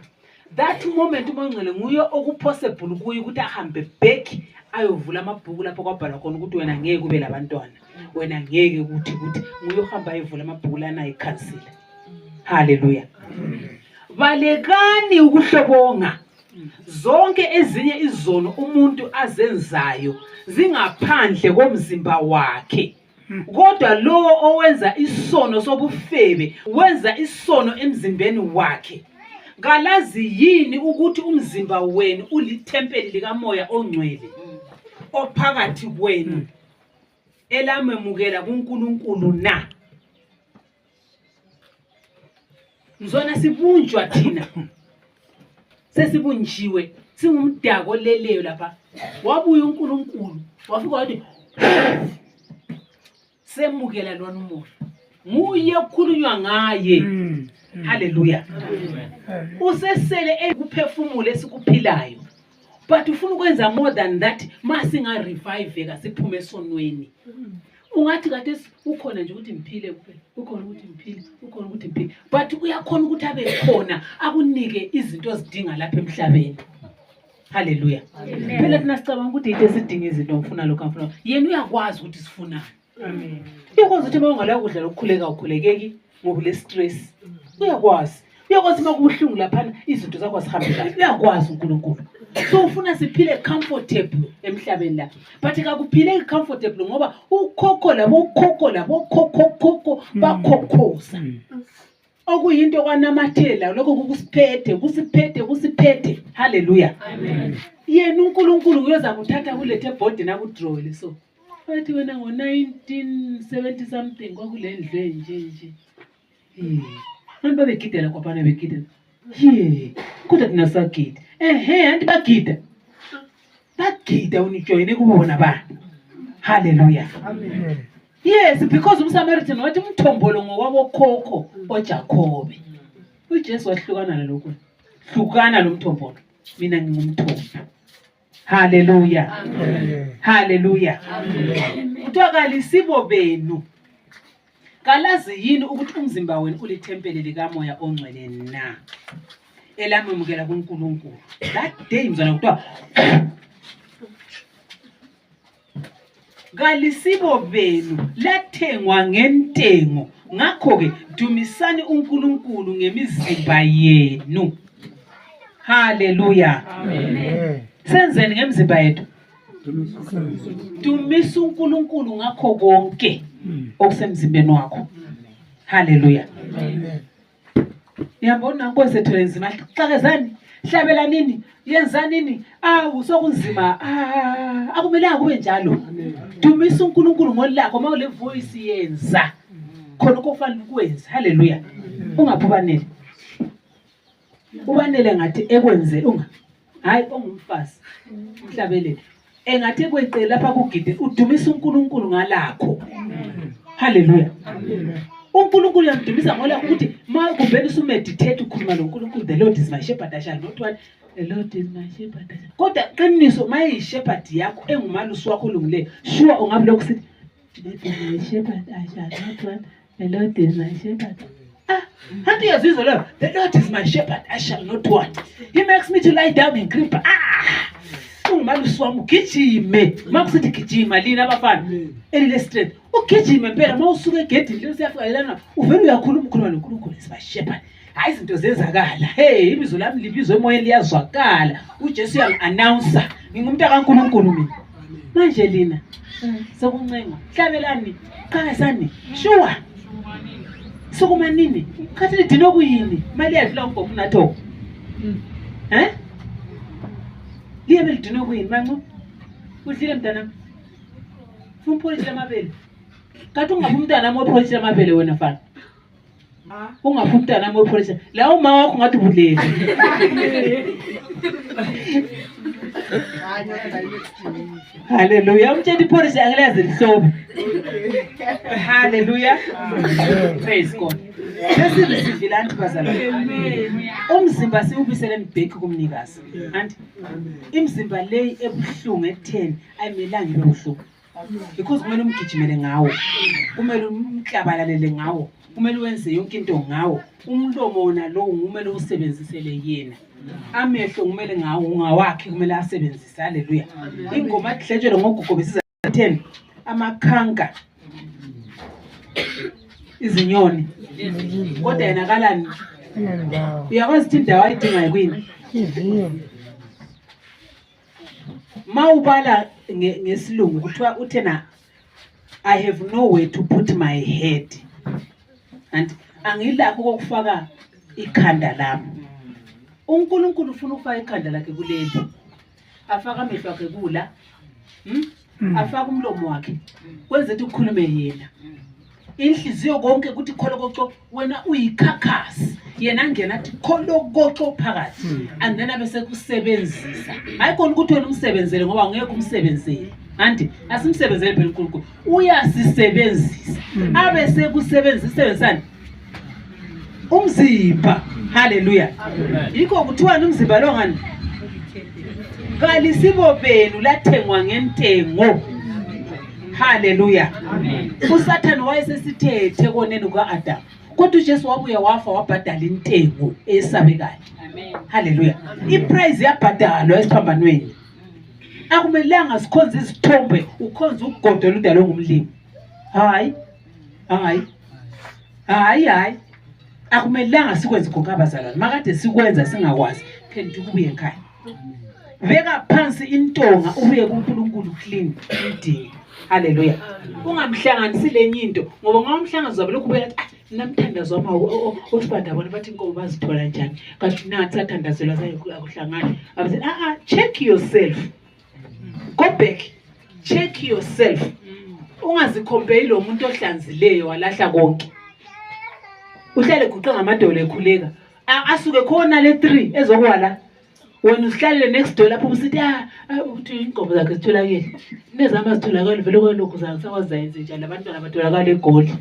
that moment umoya ongcwele nguye okupossible kuye ukuthi ahambe back ayovula amabhuku lapho kwabhalwa khona ukuthi wena ngeke ube labantwana wena ngeke ukuthi nguye ohamba ayivula amabhuku lana ayikhansile haleluya balekani ukuhlobonga zonke ezinye izono umuntu azenzayo zingaphandle komzimba wakhe kodwa lo owenza isono sobufebe wenza isono emzimbeni wakhe ngalazi yini ukuthi umzimba wenu ulithempeli likamoya ongcwele ophakathi kwenu elamemukela kuNkulunkulu na mzona sibunjwa thina sesibunjiwe singumdako leleyo lapha wabuya uNkulunkulu wafika wathi semukela lona umoya nguye okukhulunywa ngaye Hallelujah. Usesele ekuphefumula esikuphilayo. But ufuna ukwenza more than that, masinga revive kasiphume esonweni. Ungathi kade ukhona nje ukuthi mphile kuphela, ukhona ukuthi mphile, ukhona ukuthi mphile. But uyakhona ukuthi abe khona akunike izinto ozidinga lapha emhlabeni. Hallelujah. Phela thina sicabanga ukuthi yithe sidinga izinto ngifuna lokho ngifuna. Yena uyakwazi ukuthi sifunani. Amen. Uyakwazi ukuthi mawungala ukudla lokukhuleka ukhulekeki ngoba le stress. Uyakwazi. Uyakwazi makubuhlungu lapha izinto zakho zihambela. Uyakwazi uNkulunkulu. So ufuna siphile comfortable emhlabeni la. But akakuphile comfortable ngoba ukhokho labo bakhokhoza. Okuyinto kwanamathela lokho kusiphethe. Hallelujah. Amen. Yena uNkulunkulu uyoza kuthatha kulethe body na ku draw so. Bathi wena ngo1970 something kwakule ndlu nje. Abantu babegidela kwabana begidela. Kodwa thina sagida. Anti bagida. Bagida unijoyine kubona abantu. Hallelujah. Amen. Yes, because umSamaritan wathi umthombolo ngokwabo khokho oJakobe. uJesu wahlukana nalokho. Hlukana nomthombolo. Mina ngingumthombo. Hallelujah. Amen. Hallelujah. Amen. Kuthiwa sibo benu. Kalazi yini ukuthi umzimba wenu ulithempeli likaMoya oNgcwele na? Elamemukela kuNkulunkulu. That day mzana kuthiwa kalisibo benu lathengwa ngentengo. Ngakho ke dumisani uNkulunkulu ngemizimba yenu. Hallelujah. Amen. Senzeni ngemizimba yethu. Dumisa uNkulunkulu ngakho konke okusemzimbeni wakho. Hallelujah. Amen. Yabona Nkosi ethu enzima xakezani hlabela nini yenza nini usokunzima akumelanga kube njalo. Dumisa uNkulunkulu ngolakho mawule voice yenza khona okufanele ukwenza. Hallelujah. Ungaphubanele. Ubanele ngathi ekwenze hayi ongumfazi umhlabelele engathi ekweqela lapha kugide udumisa uNkulunkulu ngalakho. Hallelujah. uNkulunkulu uyamdumisa ngola ukuthi makuvela usumeditate ukhuluma noNkulunkulu, the Lord is my shepherd I shall not want. The Lord is my shepherd. Kodwa qiniso maye shepherd yakho engumalusi wakho olungileyo, sure ungabe lokho sithi the Lord is my shepherd I shall not want. The Lord is my shepherd. Hanti yazizwa lo, the Lord is my shepherd I shall not want. He makes me to lie down in green. Ungumalusi wami ugijime. Makusithi gijima lina abafana elile strength. Ugijime impela mawusuka egedini lelo siyafika lana uvela uyakhuluma noNkulunkulu is my shepherd. Hayi izinto zenzakala. Hey ibizo lami libizwe emoyeni liyazwakala. uJesu uyangi-announce ngingumuntu kaNkulunkulu mina. Manje lina sokuncenga hlabelani qhakazani sure sukuma nini khathi lidino kuyini mali yadlula ugogo natho liyabe lidino kuyini manqo udlile mntana umpholisa amabele kathi ungaphi umntana amopholisa amabele wena fana ungaphi umntana amopholisa la uma wakho ngathi ubulele. Hallelujah. Umtshela ipholisa angelazi lihlobo. Hallelujah. Praise God. Sesivile bazalwane. Amen. Umzimba siubisele embheki kumnikazi. Anti imzimba leyi ebuhlungu ekutheni ayimelanga ibe buhlungu. Because kumele umgijimele ngawo. Kumele umklabalalele ngawo. Kumele wenze yonke into ngawo. Umlomo wona lo kumele usebenzisele yena. Amehlo kumele ngawo ungawakhe kumele asebenzise. Hallelujah. Ingoma adletshele ngogugo besiza 10 amakhanka izinyoni kodwa yena kalani uyakwazi ukuthi indawo ayidingayo kuyini mawubala ngesilungu kuthiwa uthena I have nowhere to put my head and angilakho kokufaka ikhanda lami. uNkulunkulu ufuna ukufaka ikhanda lakhe kuleli afaka amehlo akhe kula afaka umlomo wakhe kwenze ukuthi ukhulume yena inhliziyo konke ukuthi kholokoco wena uyikhakhasi yena angena athi kholokoco phakathi and then abese kusebenzisa hayi khona ukuthi wena umsebenzele ngoba ngeke umsebenzele anti asimsebenzele phela uNkulunkulu uyasisebenzisa abese kusebenzisani umzimba. Haleluya. Yikho kuthiwa umzimba lo ngani kalisibo benu lathengwa ngentengo. Haleluya. uSathane wayesesithethe koneni kuka-Adamu, kodwa uJesu wabuya wafa wabhadala intengo esabekayo. Haleluya. iprice yabhadalwa esiphambanweni. Akumelanga sikhonze izithombe, ukhonze ugodo oludalwe ngumlimi. Hayi. Akumelanga sikwenze konke abazalwane. Makade sikwenza singakwazi, phendula ukubuye ekhaya. Veka phansi intonga ubuye kuNkulunkulu clean idini. Haleluya. Ungamhlanganisi lenye into, ngoba ngamhlanga uzabe lokhu ubeka namthandazo wama osibanda bona bathi inkomo bazithola njani. Kanti nathi athandazelwa sayo akuhlangana. Abathi check yourself. Go back. Check yourself. Ungazicompare lo muntu ohlanzileyo walahla konke. Uhlale guqa ngamadolo ekhuleka. Asuke khona le 3 ezokwala. Wena usihlalele next door lapho usithi uthi inkomo zakhe zitholakele. Nezama zitholakele vele kwelokhu sakwazenze njalo abantwana batholakala eGoli.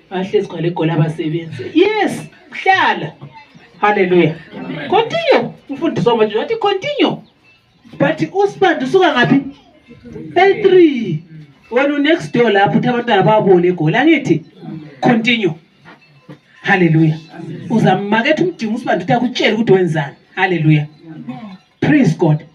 Bahlezi kwale eGoli abasebenzi. Yes, hlala. Hallelujah. Continue. Ufundiswa manje wathi continue. But uSibanda usuka ngapi? L3. Wena next door lapho uthi abantwana babone eGoli. Angithi continue. Hallelujah. Uzamaketha umdingo uSibanda uthi akutshela ukuthi wenzani. Hallelujah. Praise God.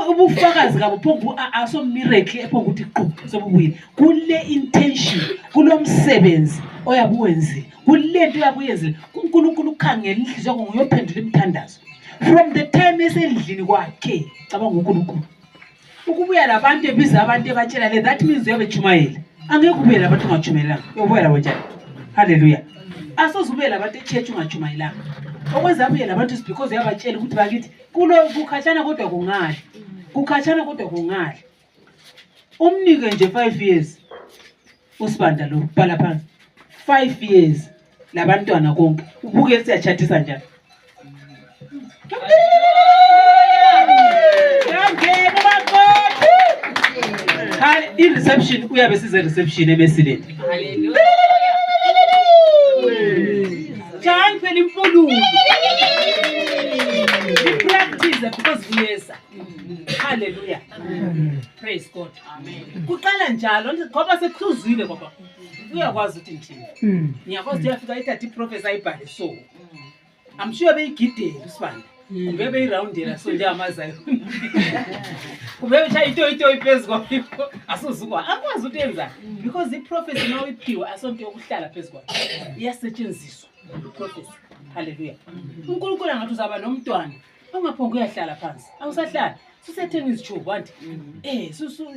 Ubufakazi kabo phongu aso miracle ephongu ukuthi qhu sobubuyile. Kule intention, kulomsebenzi oyabuwenzi. Kulento oyabuyenzi. uNkulunkulu ukhangela inhliziyo yakho nguyophendula imthandazo. From the time esendlini kwakhe, cabanga uNkulunkulu. Ukubuya labantu ebiza abantu ebatshela le, that means uyabechumayela. Angeke ubuye labantu ungachumayelanga. Uyobuya labo njani? Hallelujah. Asozubuye labantu eChurch ungachumayelanga. Okwenza abuye labantu is because uyabatshela ukuthi bakithi kulo kukhatshana kodwa kungali. Kukhatshana kodwa kungali. Umnike nje 5 years. uSibanda lo bhala phansi. 5 years labantwana konke. Ubuke siyachathisa njani. I-reception uyabe size reception emesileni. Hallelujah. Jani phela imfululo. Practice because uyesa. Hallelujah. Praise God. Amen. Kuqala njalo ngoba sekuhluzile baba. Uyakwazi ukuthi ngithini. Ngiyakwazi uyafika ithatha iprofessor ayibhale so. I'm sure beyigidele uSibanda. Kumbe beyiroundela so nje amazayo. Kumbe ushaya ito iphezulu kwapho asuzukwa. Akwazi ukuthi yenza because the prophecy now iphiwe asonto yokuhlala phezulu kwapho. Iyasetshenziswa iprofhecy. Hallelujah. uNkulunkulu angathi uzaba nomntwana ungaphonga uyahlala phansi. Awusahlala. Susethenga izitshubo wanti.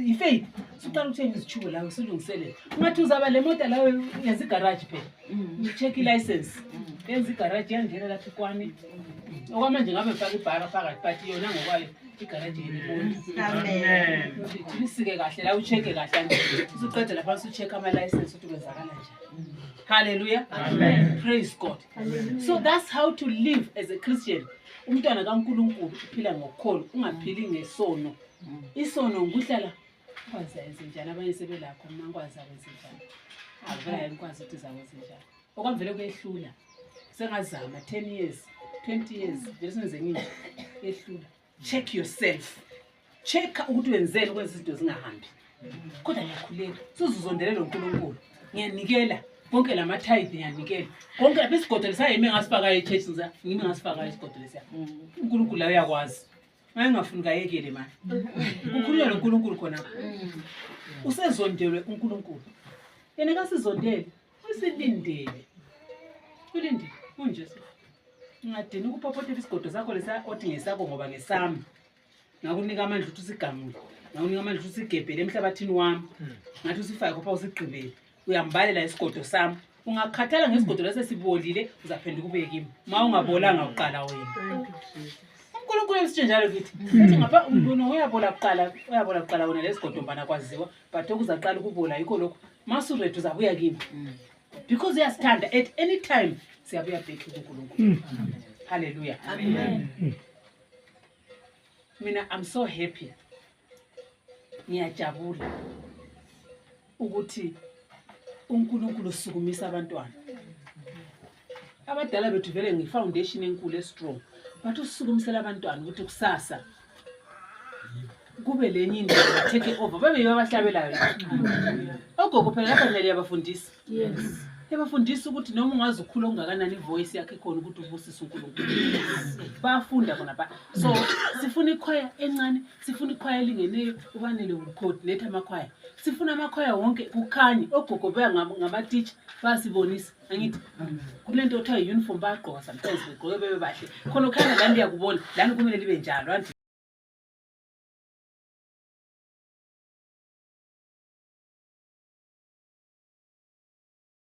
Ifaith. Suqala ukuthenga izitshubo la usulungiselela. Ungathi uzaba le moto la yenza igarage phela. Ucheck license. Yenza igarage yangena lapha kwani. Okwamanje ngabe mfaka ibhara phakathi but yona ngokwayo igarage yini. Amen. Uthi kahle la uchecke kahle. Usuqeda lapha usucheck ama license ukuthi kwenzakala njani. Hallelujah. Amen. Praise God. Hallelujah. So that's how to live as a Christian. Umntwana kaNkulunkulu uphila ngokukholo, ungaphili ngesono. Isono nguhlala kwazi njani abanye sebelakho mina ngikwazi akwenza njani. Avela ngikwazi ukuthi zakwenza njani. Okwamvele kuyehlula. Sengazama 10 years, 20 years, bese ngenye ehlula. Check yourself. Check ukuthi wenzeni ukwenza izinto zingahambi. Kodwa ngiyakhuleka. Sizuzondelele uNkulunkulu. Ngiyanikela konke lama tithe ngiyanikela. Konke lapha isigodo lesayimi ngasifaka eChurch ngiza, ngimi ngasifaka isigodo lesiya. uNkulunkulu la uyakwazi. Ngayengafuni kayekele manje. Ukukhulula noNkulunkulu khona. Usezondelwe uNkulunkulu. Yena kasizondele, usilindele. Ulindile unje so. Ngadini ukupopotela isigodo sakho lesa othi ngesakho ngoba ngesami. Ngakunika amandla ukuthi usigamule. Ngakunika amandla ukuthi usigebhele emhlabathini wami. Ngathi usifake kopha usiqibele. Uyambalela isigodo sami. Ungakhathala ngesigodo lesesibolile uzaphenduka ube kimi. Ma ungabolanga uqala wena. uNkulunkulu usitshe njalo kithi. Ethi ngapha umuntu uyabola kuqala wena lesigodo mbana kwaziwa, but okuzaqala ukubola yikho lokho. Masurethu zabuya kimi. Because uyasithanda at any time siyabuya back kuNkulunkulu. Hallelujah. Amen. Mina I'm so happy. Ngiyajabula ukuthi uNkulunkulu usukumisa abantwana. abadala bethu vele ngi-foundation enkulu estrong bathi usisukumisela abantwana ukuthi kusasa kube lenye indlela take over babe babahlabelayo ogogo phela lapha nale yabafundisa
Yes.
yabafundisa ukuthi noma ungazi ukhula ongakanani ivoice yakhe khona ukuthi uvusise uNkulunkulu bayafunda khona ba so sifuna ikhwaya encane sifuna ikhwaya elingeneyo ubanele ucoordinate amakhwaya sifuna amakhwaya wonke kukhanye ogogo beya ngama-teacher basibonisa angithi kulento othiwa i-uniform bayagqoka sometimes begqoke bebe bahle khona ukhanya lani liyakubona lani kumele libe njalo